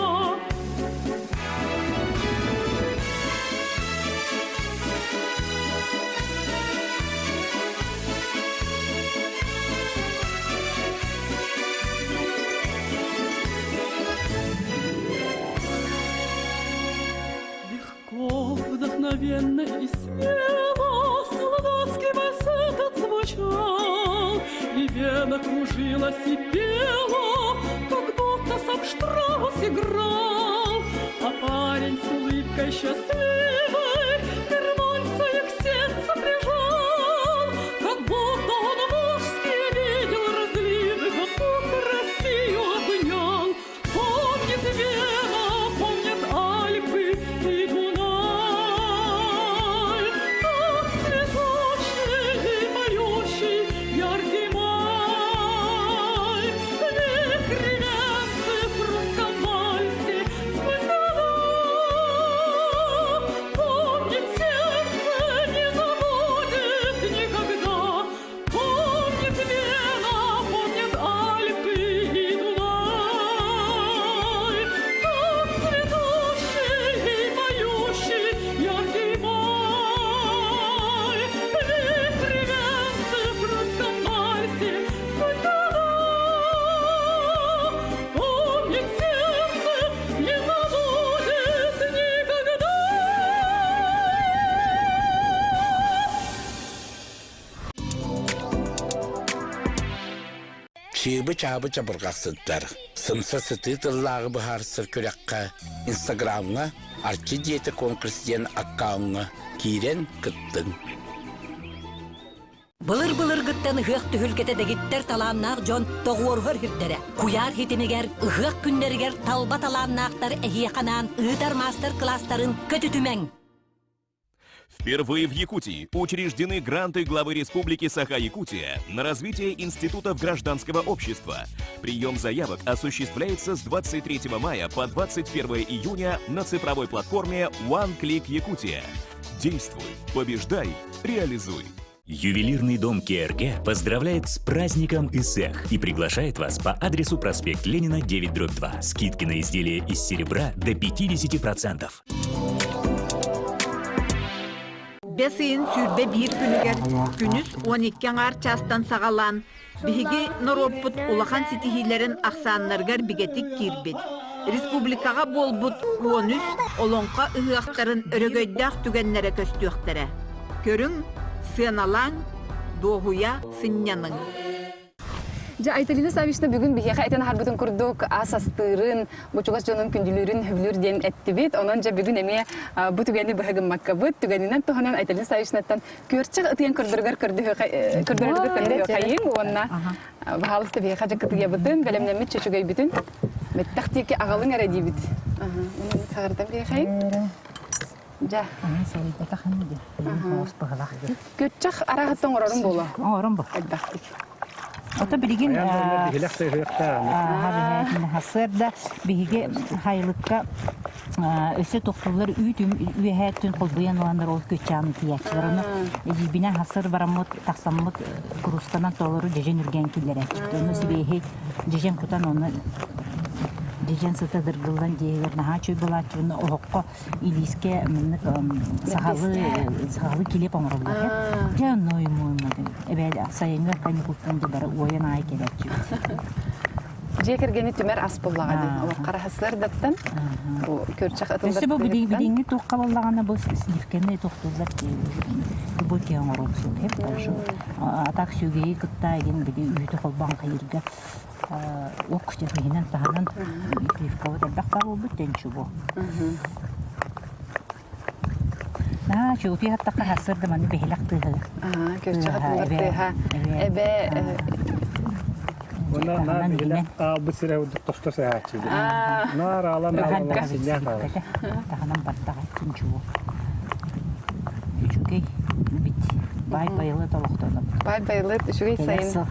Легко, вдохновенно и смело Солдатский вальс этот звучал, И Вена кружилась и пела, Как будто сам Штраус играл. А парень с улыбкой счастливой Гармонь свою к сердцу прижал, Как будто он волжские видел разливы, Как будто Россию обнял. Помнит Вена, помнят Альпы и Дунай. Тот цветущий и поющий яркий май. Вихри венцы в русском вальсе сквозь года. Чыыбы-чаабы чабырҕахсыттар, сымса сытыы тыллааҕы быһаарсар күрэххэ Инстаграмҥа Арчы дьиэтэ конкурс диэн аккауҥҥа киирэн кыттыҥ. Былыр-былыргыттан ыһыах түһүлгэтэ дэгиттэр талааннаах дьон тоҕуоруһар сирдэрэ. Куйаар ситимигэр, ыһыах күннэригэр талба талааннаахтар эһиэхэ анаан ыытар маастар-кылаастарын көтүтүмэҥ! Впервые в Якутии учреждены гранты главы Республики Саха-Якутия на развитие институтов гражданского общества. Прием заявок осуществляется с 23 мая по 21 июня на цифровой платформе OneClick Якутия. Действуй, побеждай, реализуй. Ювелирный дом КРГ поздравляет с праздником ИСЭХ и приглашает вас по адресу проспект Ленина, 9-2. Скидки на изделия из серебра до 50%. Бэс ыйын 21 күнүгэр күнүс 12 аҥаар чаастан саҕалаан биһиги норуоппут улахан ситиһиилэрин ахсааннарыгар бигэтик киирбит. Республикаҕа буолбут 13 олоҥхо ыһыахтарын өрөгөйдөөх түгэннэрэ көстүөхтэрэ. Көрүҥ, сыаналааҥ, дуоһуйа сынньаныҥ. Дьэ, Айталина Саввична бүгүн биһиэхэ этэн аһарбытын курдук ас астыырын, бу чугас дьонун күндүлүүрүн сөбүлүүр диэн эттибит. Онон дьэ бүгүн эмиэ бу түгэни быһа гыммаккабыт. Түгэнинэн туһанан Айталина Саввичнаттан күөрчэх ытыйан көрдөрүгэр көрдөрөргөр көрдөһүөхайыҥ уонна баһаалыста биһиэхэ дьэ кытыйабытын, бэлэмнэммит чөчөгөйбүтүн мэттэх диэки аҕалыҥ эрэ диибит. Онон хаҕырдан биһиэхэйиҥ. Дьэ. Салыйбатах ини диэн. Быһылах диэн. Күрчэх арааһыттан оҥорорум буолуо. Оҥором бу. Элбэхтик. Ото билигин сарсыарда биһиги хайылыкка өссө тохтуллар үүт үөһээттин холбуйан ыланнар ол күччааны тиийээччилэр. Ону эдьиийбинэн хасыр бараммыт тахсаммыт курустанан толору дьэдьэн үргээн киллэрээччибит. Ону сибиэһи дьэдьэн кутан ону дьэдьэн сыта дыргыллан дьиэһигэр наһаа чүй булааччыбын оһоххо илиискэ маннык сахалыы сахалыы килиэп оҥороллор дьэ онно эбээ сайыҥҥы каникултан дьэ бары уойан аай кэлээччибит Дьиэ кэргэни түмэр ас буллаҕа дии. Олох хараһасыардаттан бу күөрчэх Өссө бу билиҥҥи туохха буоллаҕына бу сливканы тохтууллар бу киһи оҥоруон сөп а так сүгэйи кытта игин били үүтү холбоон хайырга ок иһинэн таһынан сливкабыт элбэх баар буолбут тенчубу Аа, чуутуй хаттахха хасыр да маны бэһилэх тыаһа. Аа, көрчө хатылар тыаһа. Эбэ Уна на бэһилэх аалбыт сирэ тосто сыһааччы. Наар аалан аалан синньээн аалар. Таһынан баттаҕа тинчубу. Үчүгэй бит. Бай байылыт олохтонобут. Бай байылыт үчүгэй сайын.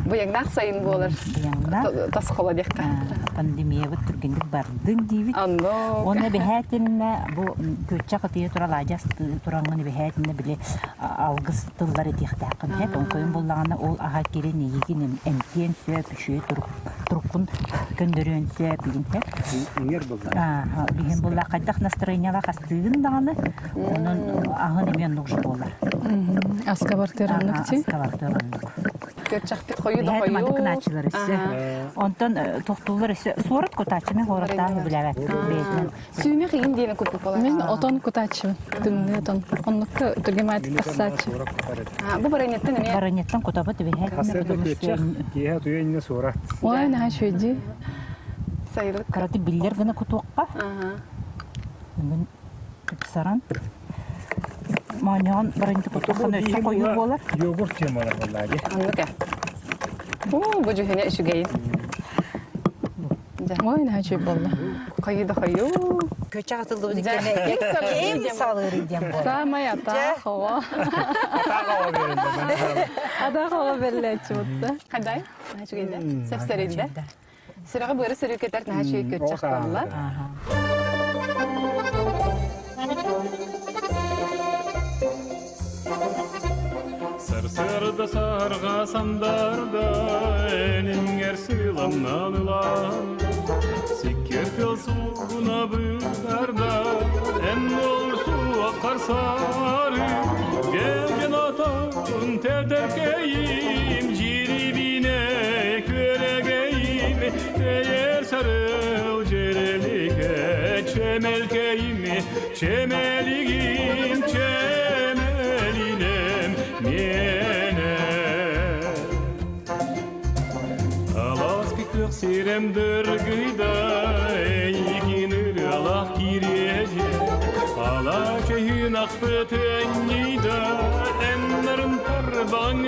Быйаҥнаах сайын буолар. Быйаҥнаах. Тосхоло диэххэ. Пандемиябыт түргэнник бардын диибит. Оннук. Уонна эбэһээтиннэ бу күөччэх ытыйа турар алаадьы тураҥҥын эбэһээтиннэ били алгыс тыллар этиэхтээххин эт оҥкойун буллаҕына ол аһа кирин эйигин эмтиэн сөп үчүгэй туруккун көннөрүөн сөп игин Иҥэр булла. Иһин булла хайдах настроениялаах астыыгын даҕаны онон аһын эмиэ оннук же буолар. Аска бартыар оннук ти. Аска бартыар оннук. Көрчөхпүт хойуу да хойуу. Маннык гынааччылар өссө. Онтон тохтууллар өссө суорат кутааччы мен хуораттаах билээбэт. Сүүмэх иин диэни куппут болар. Мен отон кутааччыбын. Тымныы отон. Оннукка түргэмаатык тахсааччы. Бу баранеттан эмиэ. Баранеттан кутабыт эбэһээт. Хасырда күөччэх, киэһэ туйа иннэ суорат. Ой, наһаа үчүгэй Сайылык. Караты биллэр гына кутуохха. Бүгүн тупсаран. Моонньоҕон баранты кутуохха өссө хойуу буолар. Йогурт темалар буолла дии. Оннук ээ. Оо, бу дьүһүнэ үчүгэйин. Ой, наһаа үчүгэй буолла. Хойуу да хойуу. Көчө атыллыбыт кэмэ ким салыырый диэн буолла. Саамай атаах оҕо. Атаах оҕо берилде. Атаах оҕо берилээччи бутта. Хандай? Наһаа үчүгэй да. Сөпсөрүйдэ. Сүрэҕи быары сөрүүкэтэр наһаа үчүгэй көччөх буолла. Сарсыарда сарга сандарда энингер сыламнан ылан Сиккер тыл сугуна быдарда эн олурсу аккарсары Келген атан тедеркейим жирибине күөрэгейим Тейер сарыл жерелиге чемелкейим чемелигим чемелинем мене. Күөх сирэм дыргыйда, эйигин ырыалаах кириэһэ. Алаачайын ахпыт өнньүйдэ, эннэрин тарбаҥ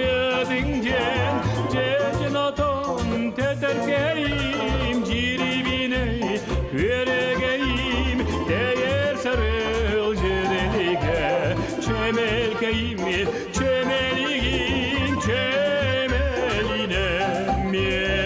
диэн, дьэдьэн отон тэтэркэйим, дьирибинэй, күөрэгэйим, тэйэр сарыл дьэрэлигэ, чэмэлкэйим, чэмэлигим, чэмэлинэ миэнэ.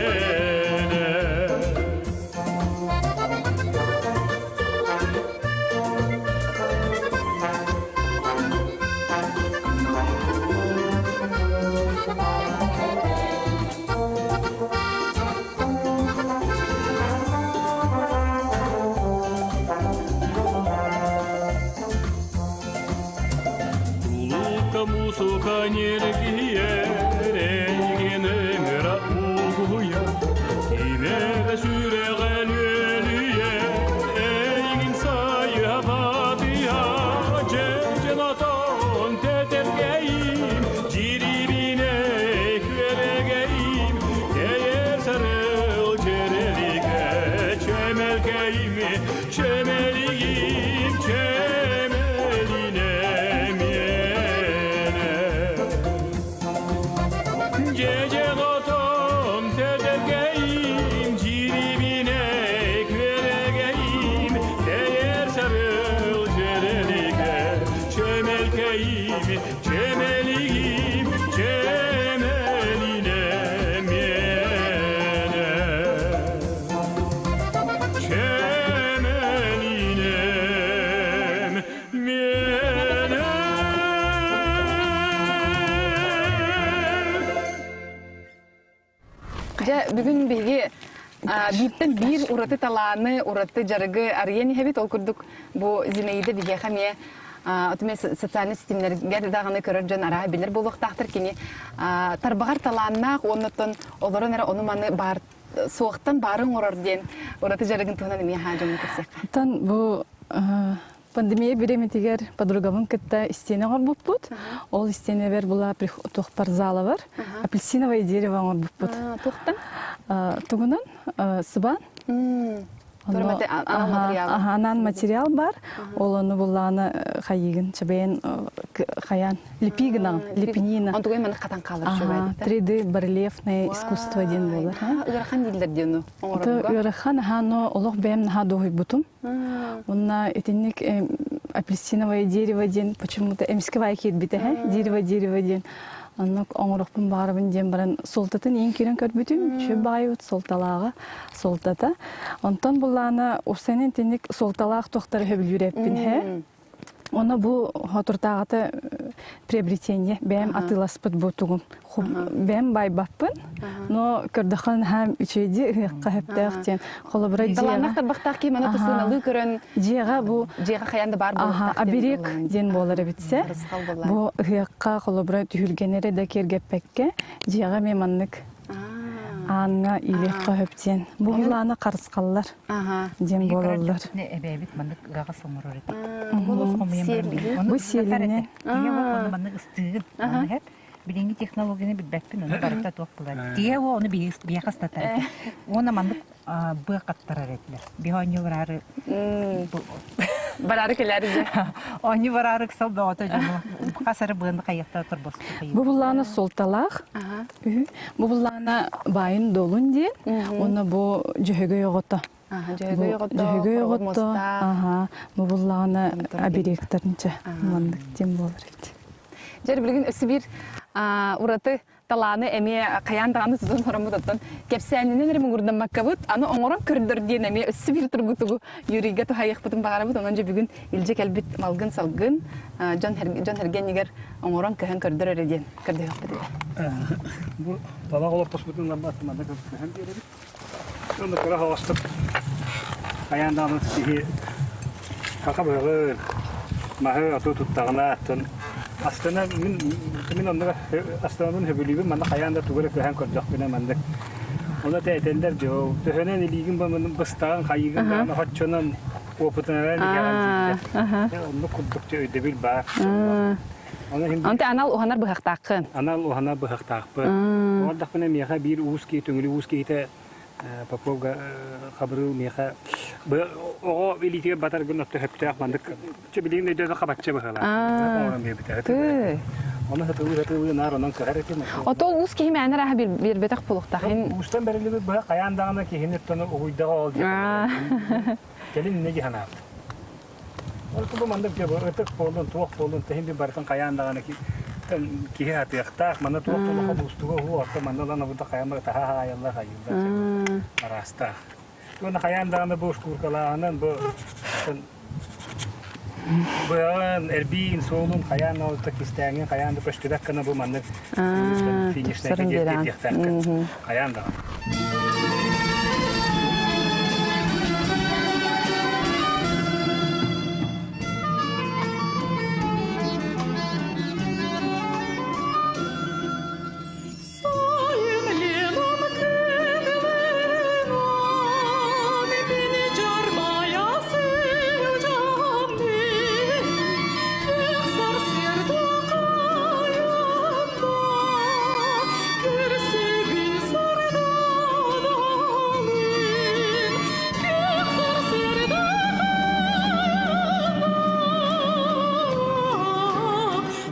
Улука мусука нергиер, эйгин ыҥыра угуйа, Кимэрэ сүрэҕэ үөлүйэр, эйигин сайыһа батыйа, Дьэдьэн отон тэтэргэйим, дьирибинэ күөрэгэйим, Тэйэр сарыл дьэрэлигэ, чэмэлкэйим, чэмэлигим, чэмэлинэ миэнэ. Дьэдьэн отон тэтэргэйим, дьирибинэ күөрэгэйим, Тэйэр сарыл дьэрэлигэ, чэмэлкэйим, чэмэлигим, чэмэлинэ миэнэ. Чэмэлинэм миэнэ. Дьэ, бүгүн биһиги бииртэн биир ураты талааны, ураты дьарыгы арыйан иһэбит. Ол курдук бу Зинаида биһиэхэ эмиэ отуме социальнай ситимнэргэр даҕаны көрөр дьон арааһы билэр буолуохтаахтар. Кини тарбаҕар талааннаах уонна олорон эрэ ону-маны баар суохтан баары оҥорор диэн ураты дьарыгын туһунан эмиэ аһаа дьоҥҥо кэпсиэххэ. Оттон бу пандемия бириэмэтигэр подругабын кытта истиэнэ оҥорбуппут. Ол истиэнэбэр була туохпар зала бар. Апельсиновое дерево оҥорбуппут. Туохтан? Тугунан сыбаан. Анаан материал бар. Ол ону буллааны хайыгын чабайын хаян лепи гынаҕын, лепнина. Онтугай маны хатан хаалар үчүгэй. 3D барельефное искусство диэн буолар. Ыарахан дииллэр диэн оҥорорго. Ыарахан, аха, но олох бэйэм наһаа дуоһуйбутум. Уонна итинник апельсиновое дерево диэн почему-то эмискэ баай киирбитэ, дерево дерево диэн оннук оҥорохпун баҕарабын диэн баран суолтатын иин киирэн көрбүтүм үчүгэй баайыбыт суолталааҕа суолтата онтон буллаана усэнин итинник суолталаах туохтары сөбүлүүр эппин һэ Онно бу хотуртааҕыта приобретение бэйэм атыыласпыт бу тугум бэйэм байбаппын но көрдөххө наһаа үчүгэйди ыһыахха сөптөөх диэн холобура дьиэҕэ тарбахтаах киһи маны тысыналыы көрөн дьиэҕэ бу дьиэҕэ хайаан да баар буолуохтаах оберег диэн буолар эбитсэ бу ыһыахха холобура түһүлгэнэри да киэргэппэккэ дьиэҕэ эмиэ маннык ааҥҥа иилиэххэ сөп диэн бу булааны харысхаллар диэн буолаллар эбээбит маннык ыаҕас оҥорор этэ бу сиэлинэн маннык ыстыыгын билиҥҥи технологияны билбэппин ону барыта туох булар тиэ ону биһиэхэ ыстатар этэ уонна маннык быа хаттарар этилэр биһи оонньуу бараары бараары кэлээри дьэ оонньуу бараары ыксал бөҕөтө дьону хас эрэ быаны хайыахтара торбосту бу буллаана суолталаах Бу буллаана баайын долун диэн, уонна бу дьөһөгөй оҕото. Дьөһөгөй оҕото, Дьөһөгөй оҕото, аха, бу буллаана оберегтарынча маннык диэн буолар эбит. Дьэр билигин өссө биир ураты талааны эмиэ хайаан даҕаны тутан ороммут оттон кэпсээнинэн эрэ муҥурдаммаккабыт аны оҥорон көрдөр диэн эмиэ өссө биир тургутугу Юрийга туһайыахпытын баҕарабыт онон дьэ бүгүн илдьэ кэлбит малгын-салгын дьон дьон эргэнигэр оҥорон көһөн көрдөр эрэ диэн көрдөһүөхпүт этэ. Бу талах олоппоспутун ламбат манна көһөн биэрэбит. Онно кыра хоҕостук айаан даҕаны киһи хака быһаҕы маһы оту туттаҕына аттан астана мин мин онно астанабын хөбүлүүбүн манна хайаан да тугу эрэ көһөн көрдөхпүнэ маннык Ону этэллэр дьоо төһөнөн илиигин быстаҕын хайыгын даҕаны хоччонон опытынан иһэҕин дииллэр. Оннук курдук өйдөбүл баар. Онто анал уһанар быһахтааххын. Анал уһанар быһахтаахпын. Оҕордохпуна миэхэ биир уус киһи, түҥүлү уус киһитэ Попов Хабырыыл миэхэ оҕо илиитигэр батар гын отто хөптөөх маннык билигин өйдөтө хабаччы быһыылаах. Оҥорон биэрбитэ. Ону сатылыы сатылыы наар онон кыһар этим. Ото уус киһи мээнэ арааһа биэрбэтэх буолуохтаах. Уустан бэриллибит быһа хайаан даҕаны киһини оттону угуйдаҕа ол диэн. Кэлин иннэ дии санаабыт. Ол бу маннык дьэ ытык буоллун, туох буоллун, тэһин би барытын хайаан даҕаны киһи атыахтаах, манна туох да устуга уһу, орто манна ылан абыта хайаан бары таһаа хаайаллар хайыыллар араастаах. Уонна хайаан даҕаны бу шкуркалааһынан бу быаҕын, эрбиин, суолун хайаан да кистээҥин хайаан да көстүбэт гына бу маннык финишнайга диэхтээххин хайаан даҕаны. Сайын Ленам кыдылынан Beni carmaya сылдьаммын Күөх сарсыарда хайанда Көрсөбүн сарданалын Күөх сарсыарда хайанда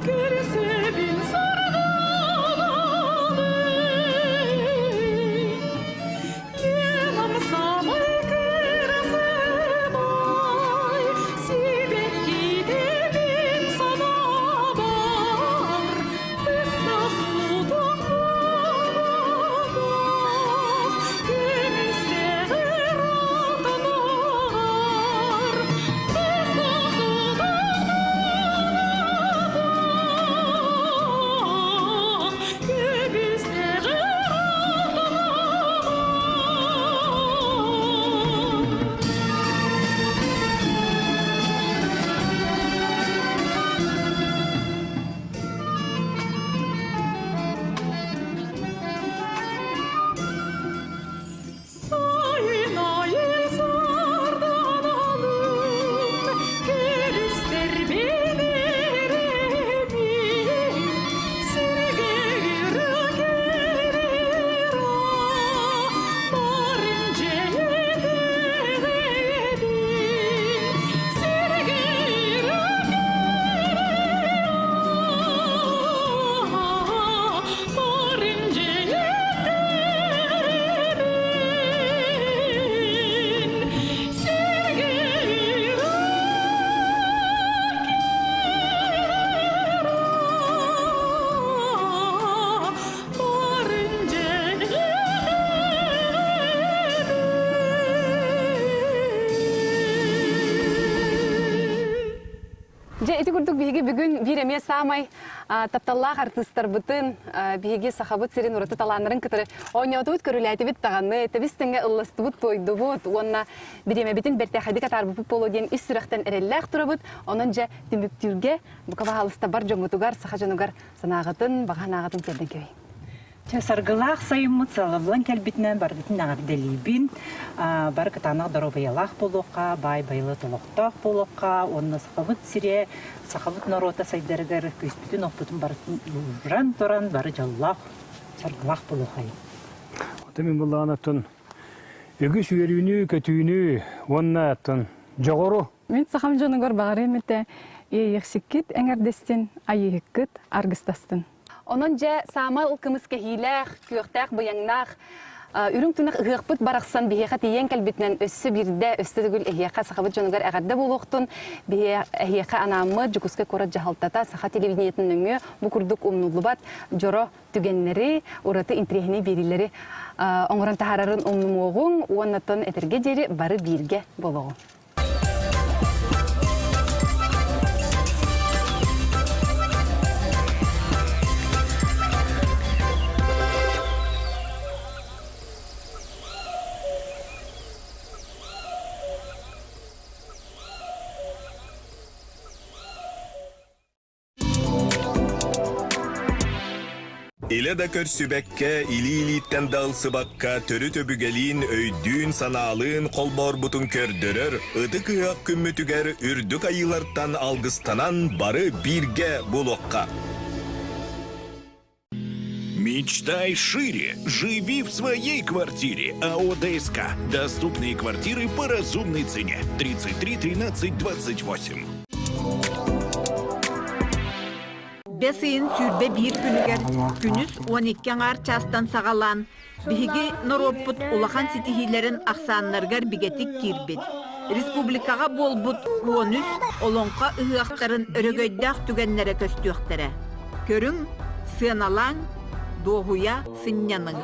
Көрсөбүн сарданалын Ленам самай кырасыбай, Сибэккиде мин санаабар, Быстах тутах буолбатах, Көмүстэҕэр атанар. Быстах тутах буолбатах, Көмүстэҕэр атанар. Сайын айы сарданалым, Көрүстэр билеремин, Сирге керера, Барын жэйдегебин, Сирге керера, Барын жэйдегебин, Сирге Барын жэйдегебин. Дьэ, ити курдук биһиги бүгүн биир эмиэ саамай тапталлаах артыыстарбытын, биһиги Сахабыт сирин ураты талааннарын кытары оонньоотубут, көрүлээтибит даҕаны, тэбис-тэҥҥэ ылластыбыт, туойдубут уонна бириэмэбитин бэртээхэйдик атаарбыппыт буолуо диэн ис сүрэхтэн эрэллээх турабыт. Онон дьэ, түмүктүүргэ бука баһаалыста бар дьоҥҥутугар, саха дьонугар санааҕытын, баҕа санааҕытын тиэрдэн кэбиһиҥ. Чэ, саргылаах сайыммыт салаллан кэлбитинэн барыгытын эҕэрдэлиибин. Бары кытаанах доруобуйалаах буолуохха, баай байылыат олохтоох буолуохха уонна сахабыт сирэ, сахабыт норуота сайдарыгар күүспүтүн-охпутун барытын ууран туран бары дьоллоох, саргылаах буолуоххайын. Оттон мин буллаҕына оттон үгүс үөрүүнү, көтүүнү уонна оттон дьоҕуру Мин сахам дьонугар баҕарыам этэ, иэйиэхсиккит эҥэрдэстин, айыыһыккыт аргыстастын. Онон дьэ саамал кымыс кэһиилээх, күөхтээх быйаҥнаах үрүҥ тунах ыһыахпыт барахсан биһиэхэ тиийэн кэлбитинэн өссө биирдэ өссө төгүл эһиэхэ сахабыт дьонугар эҕэрдэ буолуохтун. Эһиэхэ анааммыт Дьокуускай куорат дьаһалтата саха телевидениетын нөҥүө бу курдук умнуллубат дьоро түгэннэри, ураты интэриэһинэй биэриилэри оҥорон таһаарарын умнумуоҕуҥ уонна тон этэргэ диэри бары бииргэ буолуоҕуҥ. Илэ да көрсүбэккэ, илии-илииттэн да ылсыбакка, төрүт өбүгэлиин, өйдүүн-санаалыын холбоорбутун көрдөрөр ытык ыһыах күммүтүгэр үрдүк айыылартан алгыстанан бары бииргэ буолуохха. Мечтай шире. Живи в своей квартире. АО ДСК. Доступные квартиры по разумной цене. 33 13 28. Бэс ыйын 21 күнүгэр күнүс 12 аҥаар чаастан саҕалаан биһиги норуоппут улахан ситиһиилэрин ахсааннарыгар бигэтик киирбит. Республикаҕа буолбут 13 олоҥхо ыһыахтарын өрөгөйдөөх түгэннэрэ көстүөхтэрэ. Көрүҥ, сыаналааҥ, дуоһуйа сынньаныҥ.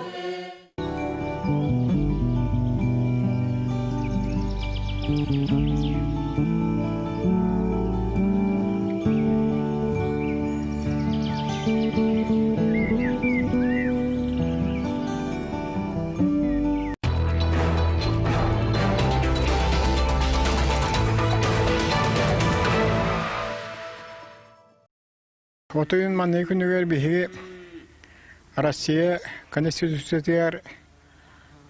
Отуйун маннык күнүгэр биһиги Россия Конституциятыгар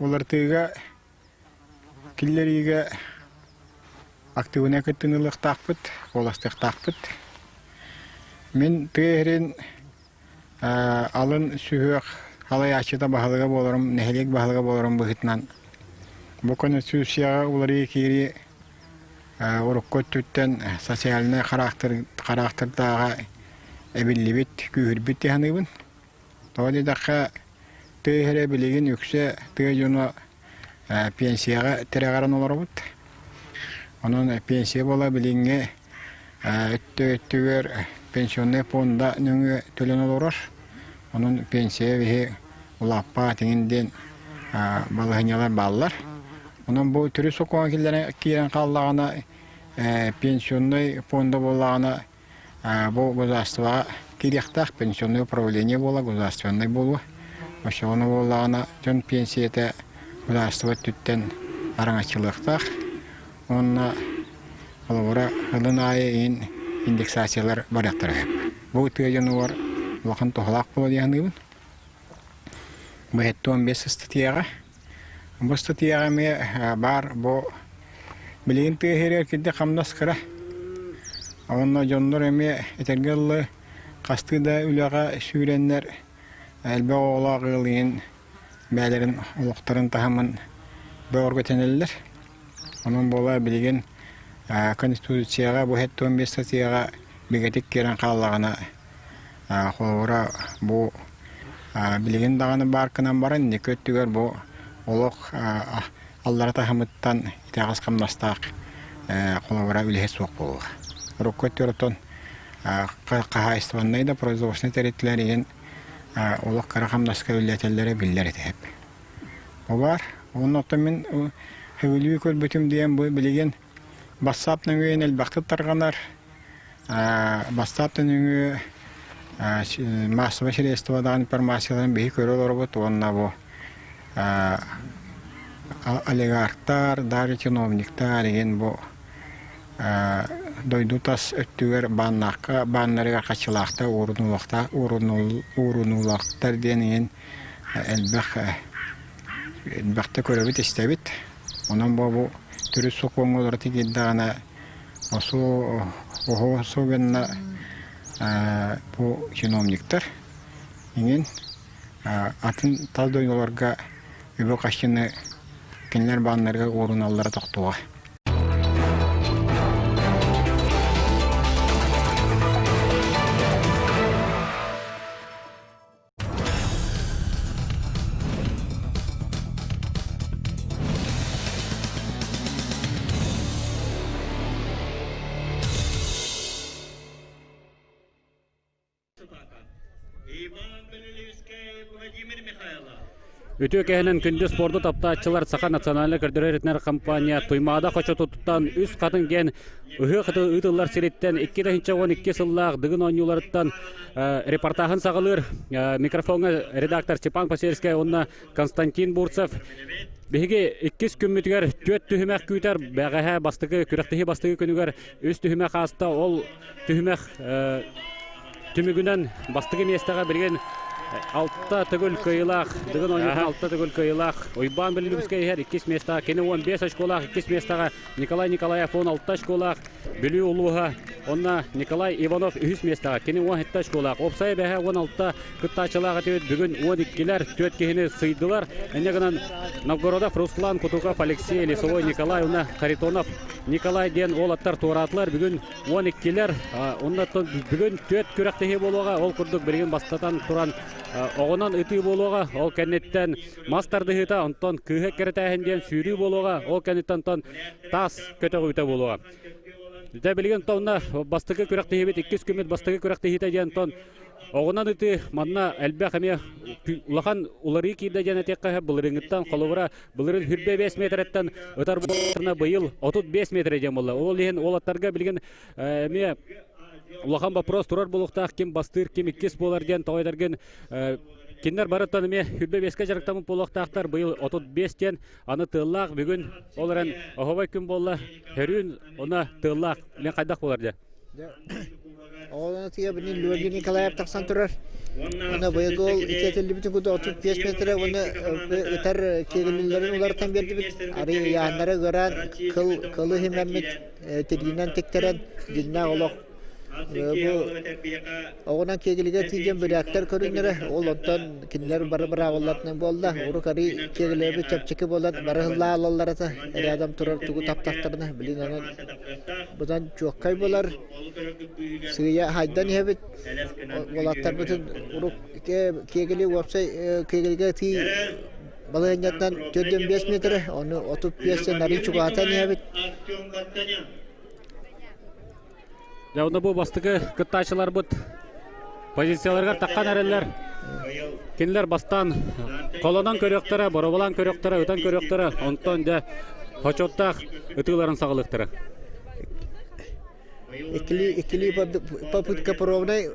уларытыыга киллэриигэ актыыбынай кыттыыны ылыахтаахпыт, куоластыахтаахпыт. Мин тыа иһирин алын сүһүөх халайааччыта баһылыга буоларым, нэһилиэк баһылыга буоларым быһыытынан бу Конституцияҕа уларыйыы киирии урукку өттүттэн социальнай хараахтырдааҕа эбиллибит, күүһүрбүт дии саныыбын. Тоҕо диэтэххэ, тыа иһэрэ билигин үксэ тыа дьоно пенсияҕа тирэҕирэн олоробут. Онон пенсия буола билиҥҥи өттүгэр пенсионнай пуонда нөҥүө төлөн олорор. Онон пенсия биһи улааппаат иҥин диэн балаһыанньалар бааллар. Онон бу төрүт сокуон киирэн хааллаҕына пенсионнай пуонда буоллаҕына бу государствоҕа киириэхтээх пенсионное управление буола государственнай буолуо. Оччоҕуна буоллаҕына дьон пенсийэтэ государство өттүттэн араҥаччылыахтаах. Уонна холобура сылын аайы иһин индексациялар барыахтара сөп. Бу тыа дьонугар улахан туһалаах буолуо дии саныыбын. Бу 75 ыстатыйаҕа. Бу ыстатыйаҕа эмиэ баар бу билигин тыа иһигэр кирдик хамнас кыра. Онно дьоннор эмиэ этэргэ дылы хастыы да үлэҕэ сүүрэннэр элбэх оҕолоох ыал иһин бэйэлэрин олохторун таһымын бөҕөргөтүнэллэр. Онон буола билигин Конституцияҕа бу 75 статьяҕа бигэтик киирэн хааллаҕына холобура бу билигин даҕаны баар гынан баран инники өттүгэр бу олох аллара таһымыттан итэҕэс хамнастаах холобура үлэһит суох буолуоҕа. Урукку өттүгэр оттон хаһаайыстыбаннай да производственнай тэрилтэлэр иһин олох кыра хамнаска үлэлэтэллэрэ биллэр этэ. Бу баар. Уонна оттон мин сөбүлүү көрбүтүм диэн бу билигин бассаап нөҥүө элбэхтик тарҕанар. Бассаап нөҥүө маассабай средстводаҕын информацияларын биһи көрө олоробут уонна бу олигархтар, даже чиновниктар игин бу дойду тас өттүгэр бааннаахха бааннарыгар хаччылаахтар уурунуулаахтар диэн игин элбэх элбэхтэ көрөбүт истэбит онон бу төрүт сокуоҥҥа олоро киирдэҕинэ осу оһо особенно бу чиновниктар иҥин атын тас дойдуларга үбү-харчыны кинилэр бааннарыгар ууруналлара тохтуоҕа. Үтүө кэһэнэн күндү спорду таптааччылар Саха национальнай көрдөрөр-иһитиннэрэр компания Туймаада хочотуттан үс хатын диэн ыһыах ыытыллар сириттэн 2012 сыллаах Дыгын оонньууларыттан репортаһын саҕалыыр микрофоҥҥа редактор Степан Посельскай уонна Константин Бурцев. Биһиги иккис күммүтүгэр түөрт түһүмэх күүтэр. Бэҕэһээ бастакы күрэхтэһии бастакы күнүгэр үс түһүмэх ааста. Ол түһүмэх түмүгүнэн бастакы миэстэҕэ билигин Алта төгүл кыайыылаах, Дыгын оонньуутун алта төгүл кыайыылаах Уйбаан Беллүбүскэй иһэр иккис миэстэҕэ кини 15 очколаах, иккис миэстэҕэ Николай Николаев 16 очколаах, Бүлүү улууһа онно Николай Иванов үһүс миэстэҕэ кини 17 очколаах. Уопсайа бэһэ 16 кыттааччылаах этибит. Бүгүн 12-лэр түөрт киһини сыйдылар. Инньэ гынан Новгородов Руслан, Кутуков Алексей, Лесовой Николай уонна Харитонов Николай диэн уолаттар туораатылар. Бүгүн 12-лэр онно бүгүн түөрт күрэхтэһии буолуоҕа. Ол курдук билигин бастатан туран оҕонон ытыы буолуоҕа. Ол кэнниттэн мас тардыһыыта, онтон кыыһы кэрэтээһин диэн сүүрүү буолуоҕа. Ол кэнниттэн онтон таас көтөҕүүтэ буолуоҕа. Дьэ билигин тонна бастакы күрэхтэһиибит иккис күммүт бастакы күрэхтэһиитэ диэн тон оҕунан ытыы манна элбэх эмиэ улахан уларыы киирдэ диэн этиэххэ былырыыҥҥыттан холобура былырыын 25 метрэттэн ытар буолларына быйыл 35 метрэ диэн буолла. Ол иһин уолаттарга билигин эмиэ улахан вопрос турар буолуохтаах ким бастыыр ким иккис буолар диэн тоҕо этэргин кинилэр барыттан эмиэ 25-кэ дьарыктаммыт буолуохтаахтар быйыл 35 диэн аны тыаллаах бүгүн ол эрэн оһобой күн буолла хөрүүн она тыаллаах мен хайдах буолар дьэ Оҕолоно тыа бини Леонид Николаев тахсан турар. Уонна быйыл ол итиэтиллибитин курдук 35 метрэ уонна ытар киэрилиллэрин уларытан биэрдибит. Арый ыйааннара ыараан кыл кылы химэммит тириинэн тиктэрэн дьиннээх олох Бу оҕунан киэгилигэ тиийэн бүрээттэр көрүҥнэрэ, ол онтон кинилэр бары быраабылларынан буолла. Урук арыы киэгилэбит чэпчэки буолан бары ыллаа ылаллар этэ. Рядом турар тугу таптахтарына, билин онон быдан чуоккай буолар. Сыыйа хайдан иһэбит. Уолаттарбытын урук киэгили уопсай киэгилигэ тии балаһыанньаттан 45 метрэ, ону 35 арыы чугаһатан иһэбит. Дьэ, онно бу бастакы кыттааччыларбыт позицияларыгар таххан эрэллэр. Кинилэр бастаан холонон көрүөхтэрэ, боробулаан көрүөхтэрэ, ытан көрүөхтэрэ, онтон дьэ хочоттаах ытыыларын саҕалыахтара. Иккили, иккили попытка пробнай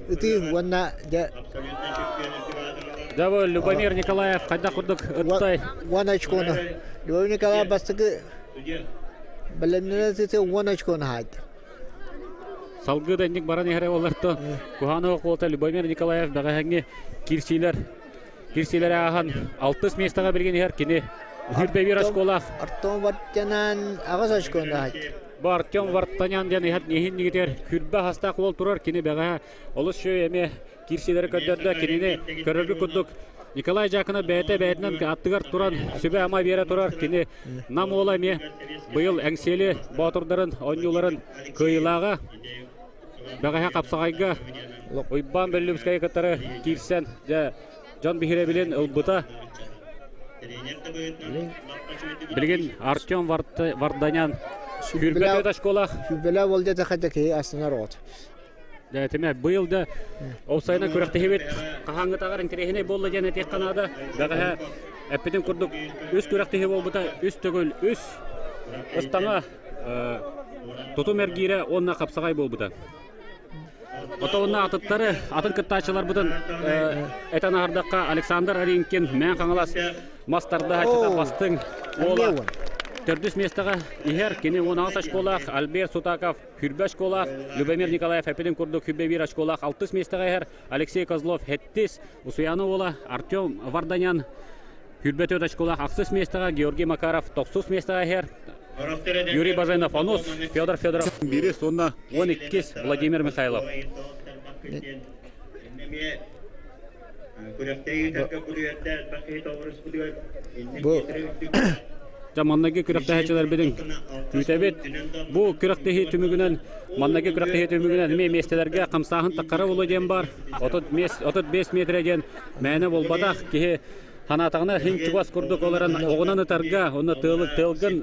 ытыы уонна дьэ Дьэ бу Любомир Николаев хайдах курдук ыттай? Уон очкону. Любомир Николаев бастакы Бэлэмнэнэ сытыы уон очкону хаайда. Салгыы да инник баран иһэрэ буоллар Куһаанова куолта Любомир Николаев бэҕэһээҥҥи киирсиилэр киирсиилэри ааһан алтыс миэстэҕэ билигин иһэр кини Үрбэбир очколаах. Артем Вартанян аҕыс очкону хаайда. Бу Артем Вартанян диэн иһэр иһин нигитигэр хүрбэ хастаах уол турар кини бэҕэһээ олус үчүгэй эмиэ киирсиилэри көрдөрдө. Кинини көрөргүт курдук Николай Дьяконов бэйэтэ бэйэтинэн аттыгар туран сүбэ-ама биэрэ турар. Кини Нам уола эмиэ быйыл Эҥсиэли боотурдарын оонньууларын кыайыылааҕа. Бэҕэһээ хапсаҕайга Уйбаан Бөллүмскэйи кытары киирсэн дьэ дьон биһирэбилин ылбыта. Билигин Артем Варданян сүүрбэ төрт очколаах. Сүүрбэлээх уол диэтэххэ да киһи астынар оҕото. Дьэ, этимэ, быйыл да офсайынан күрэхтэһиибит хаһааҥҥытааҕар интэриэһинэй буолла диэн этиэххэ наада. Бэҕэһээ эппитим курдук үс күрэхтэһии буолбута, үс төгүл үс ыстаҥа тутум эргиирэ уонна хапсаҕай буолбута. Отонно атыттары, атын кыттааччыларбытын этэн аһардахха Александр Аринкин, Мээн Хаҥалас мас тардаһааччыта бастыҥ уола төрдүс миэстэҕэ иһэр. Кини 16 очколаах Альберт Сутаков Хүрбэ очколаах Любомир Николаев эппитин курдук Хүрбэ биир очколаах алтыс миэстэҕэ иһэр Алексей Козлов сэттис, Усуйаана уола Артем Варданян Хүрбэ төрт очколаах ахсыс миэстэҕэ Георгий Макаров тохсус миэстэҕэ иһэр Юрий Баженов онус, Федор Федоров биирис уонна он иккис Владимир Михайлов. Бу Дьэ, манныгы күрэхтэһээччилэрбитин күүтэбит. Бу күрэхтэһии түмүгүнэн манныгы күрэхтэһии түмүгүнэн эмиэ миэстэлэргэ хамсааһын таххара буолуо диэн бар. 35 метрэ диэн мээнэ буолбатах. Киһи санаатаҕына иһин чугас курдук олорон оҕунан ытарга, уонна тыалы тыалгын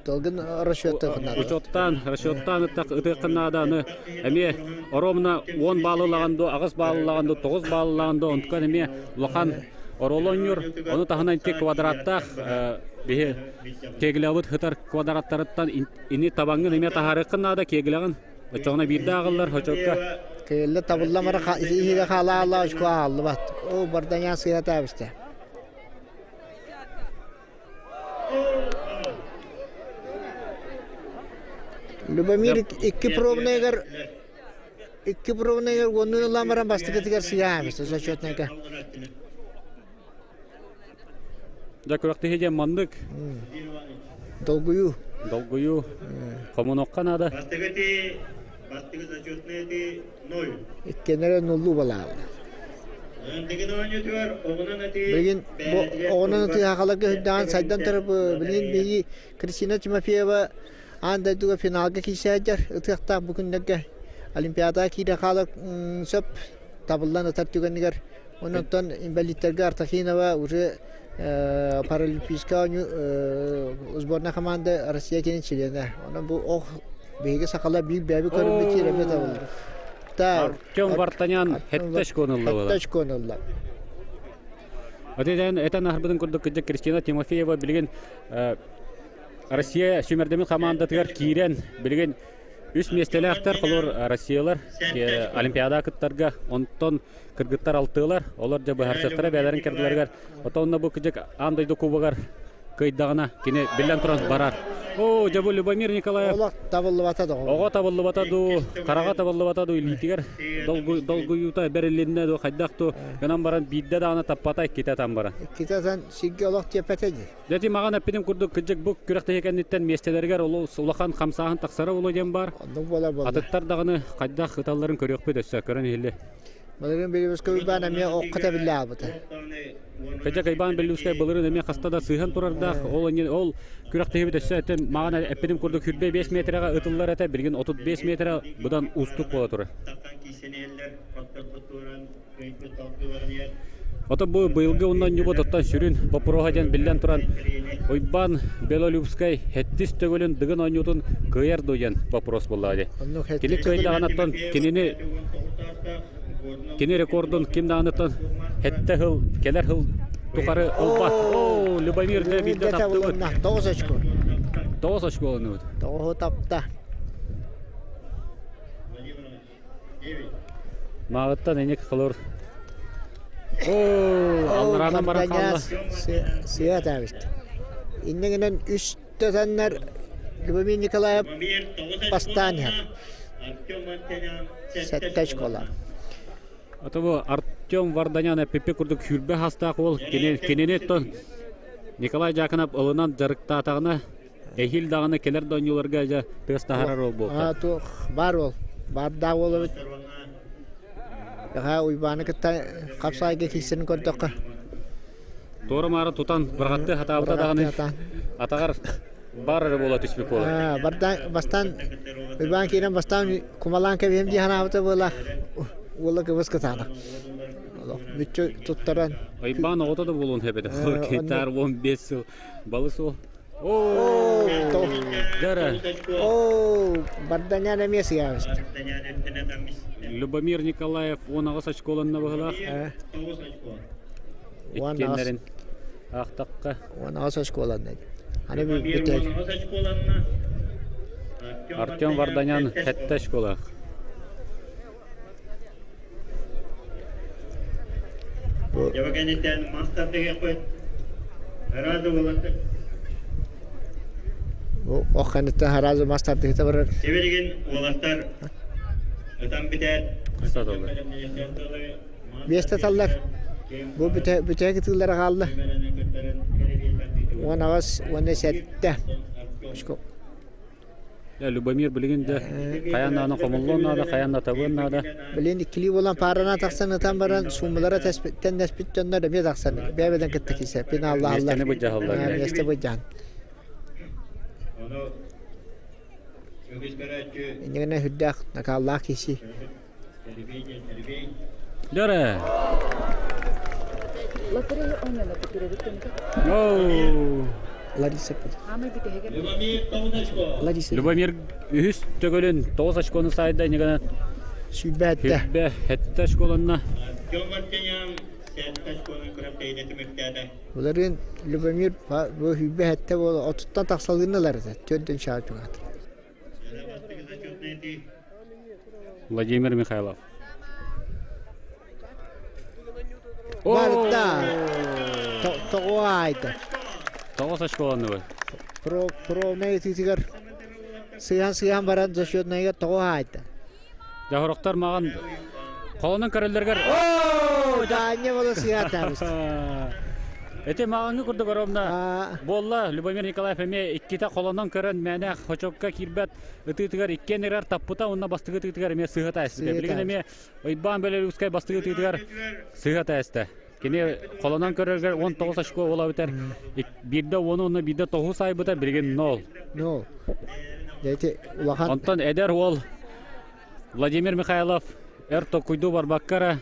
тыалгын расчеттыаххын наада. Учуоттаан, расчеттаан ытыаххын наада. Аны эмиэ оромна 10 баалылаҕан ду, 8 баалылаҕан ду, 9 баалылаҕан ду, онтукан эмиэ улахан оруолу оонньуур. Ону таһынан ити квадраттаах биһи кеглябыт хытар квадраттарыттан ини табаҥҥын эмиэ таһаарыаххын наада кегляҕын. Оччоҕуна биирдэ ааҕыллар хочокко. Кыылла табылламара иһигэ хаалаала очко ааллыбат. О бардаҥа сыһа таабыста. Любомир икки пробныйгар Икки пробныйгар уоннуун ылан баран бастакытыгар сыйаамыс зачетнайга. Дьэ күрэхтэһии диэн маннык. Долгуйуу. Долгуйуу. Хомунуохха наада. Бастакы бастакы зачетный эти ноль. Иккиэннэрэ нуллуу балааллар. Билигин бу оҕонон ытыы хахаларга үрдээн сайдан турар билигин биһиги Кристина Тимофеева аан дойдуга финалга киирсээдьэр ытыахтаах бу күннэргэ Олимпиадаҕа киирэ хаалар сөп табыллан ытар түгэнигэр онон инбэлииттэргэ Артахинова уже паралимпийскай оонньуу сборная команда Россия кини чилиэнэ. Онон бу ох биһиги сахалар биир бэйэбит көрүммүт киирэммит табыллар. Артем Вартанян хетте очкону ылла. Хетте очкону ылла. Этэн этэн аһарбытын курдук кырдьык Кристина Тимофеева билигин Россия сүүмэрдэммит хамаандатыгар киирэн билигин үс миэстэлээхтэр холор Россиялар Олимпиада кыттарга онтон кыргыттар алтыылар олор дьэ быһаарсыахтара бэйэлэрин кырдыларыгар отонно бу кыдьык аан дойду кубогар кыайдаҕына кини биллэн туран барар. О, дьэ бу Любомир Николаев. Олох табыллыбата да. Оҕо табыллыбата дуу, хараҕа табыллыбата дуу илиитигэр долгуйуута бэрилиннэ дуу, хайдах дуу гынан баран биирдэ даҕаны таппата, иккитэ атан баран. Иккитэ атан сиргэ олох тиэппэтэ дии. Дьэ ити маҕан эппитим курдук кырдьык бу күрэхтэһии кэнниттэн миэстэлэригэр олус улахан хамсааһын тахсара буолуо диэн баар. Оннук буолар буолла. Атыттар даҕаны хайдах ыталларын көрүөхпүт өссө көрөн иһилли. Былырыын Белюбскай Уйбаан эмиэ окко тэбиллэ аалбыта. Кырдьык Иван Белюбскай былырыын эмиэ хаста да сыыһан турардаах. Ол ол күрэхтэһиибит өссө этим маҕан эппитим курдук 25 метрэҕэ ытыллар этэ, билигин 35 метрэ быдан уустук буола турар. Ото бу быйылгы уонна ньубут оттон сүрүн боппуруоһа диэн биллэн туран Уйбаан Белолюбскай хэттис төгүлүн Дыгын оонньуутун кыайар дуо диэн вопрос буолла дии. Кини кыайдаҕынаттан кинини кини рекордун ким даҕаныттан хэттэ сыл кэлэр сыл тухары ылбат. Оо, Любомир дьэ биирдэ таптыбыт. Тоҕус очко. Тоҕус очко ылынныбыт. Тоҕуһу тапта. Мааҕыттан эник холор. Оо, аллараанан баран хаалла. Сыа таабыт. Иннигинэн үс төтөннөр Любомир Николаев бастаан иһэр. Сэттэ очкола. Ото бу Артем Варданян эппиппи курдук сүүрбэ хастаах уол кинини тон Николай Дьаакынап ылынан дьарыктаатаҕына Эһиил даҕаны кэлэр да оонньууларга дьэ тыас таһаарар уол буолта. Туох баар уол. Баардаах уол эбит. Аха Уйбааны кытта хапсаайга киирсэрин көрдөххө. Туора-маара тутан бырахаттыы хатаабыта даҕаны атаҕар бар эрэ буола түспүт буолар. Бастаан Уйбаан киирэн бастаан кумалаан кэбиһим дии санаабыта буолар. Уола кыбыс кытаанах. Мүччү туттаран. Уйбаан оҕото да буолуон сөп этэ. Китар 15 сыл Балыс ол. Оо, Дара. Оо, Барданян эмиэ сыйаабыт. Любомир Николаев 18 очколанна быһылаах. Иккиэннэрин аахтахха. 18 очколанна. Аны бүтэ. Артем Варданян 7 очколаах. Дьабакэнитэн мас тардыгыппыт. Аразы болаты. Охханыттан харазы мас тардыгыта барар. Себеригин уолаттар ытан битээт. Биэстэ таллар. Бу бүтэ бүтэ кытыылара хаалла. 18 17. Любомир билигин да хайаан даҕаны хомуллуон наада, хайаан да табыан наада. Билин иккилии буолан паарана тахсан ытан баран суумалара тэннэспит дьоннор эмиэ тахсан бэйэ-бэйэлэрин кытта киирсэ финаллаһаллар. Миэстэни былдьаһаллар. Миэстэ былдьаһан. Иннигинэ үрдээх накааллаах киһи. Дөрө. Лотерея оннуна көтүрөбүт кэмгэ. Лариса Лариса. Любомир үһүс төгүлүн 9 очкону сайда инигана Сүүрбэ Сүүрбэ сэттэ очколонно. Былырыын Любомир бу 27 буола отуттан тахсалыынналар этэ. Төрдүн шаа чугаат. Владимир Михайлов. Барда! Тоҕо аайда. Тоҕус очколанныбыт. Пробнай ытыытыгар сыыһан-сыыһан баран зачетнайга тоҕо аайда. Дьоһорохтор маҕан холонон көрөллөргөр Даанньа боло сыһаатаабыт. Эти маҕаҥҥы курдук оромна буолла Любомир Николаев эмиэ иккитэ холонон көрөн мээнэ хочокка киирбэт ытыытыгар иккиэн эрэр таппыта уонна бастакы ытыытыгар эмиэ сыһа тээспитэ. Билигин эмиэ Уйбаан Белорусскай бастакы ытыытыгар сыһа тээстэ. Кини холонон көрөргөр 19 очко буола бүтэр. Биирдэ уону уонна биирдэ тоһу сайбыта билигин нол. Нол. Эти улахан. Онтон эдэр уол Владимир Михайлов эр токуйдуу барбакка эрэ.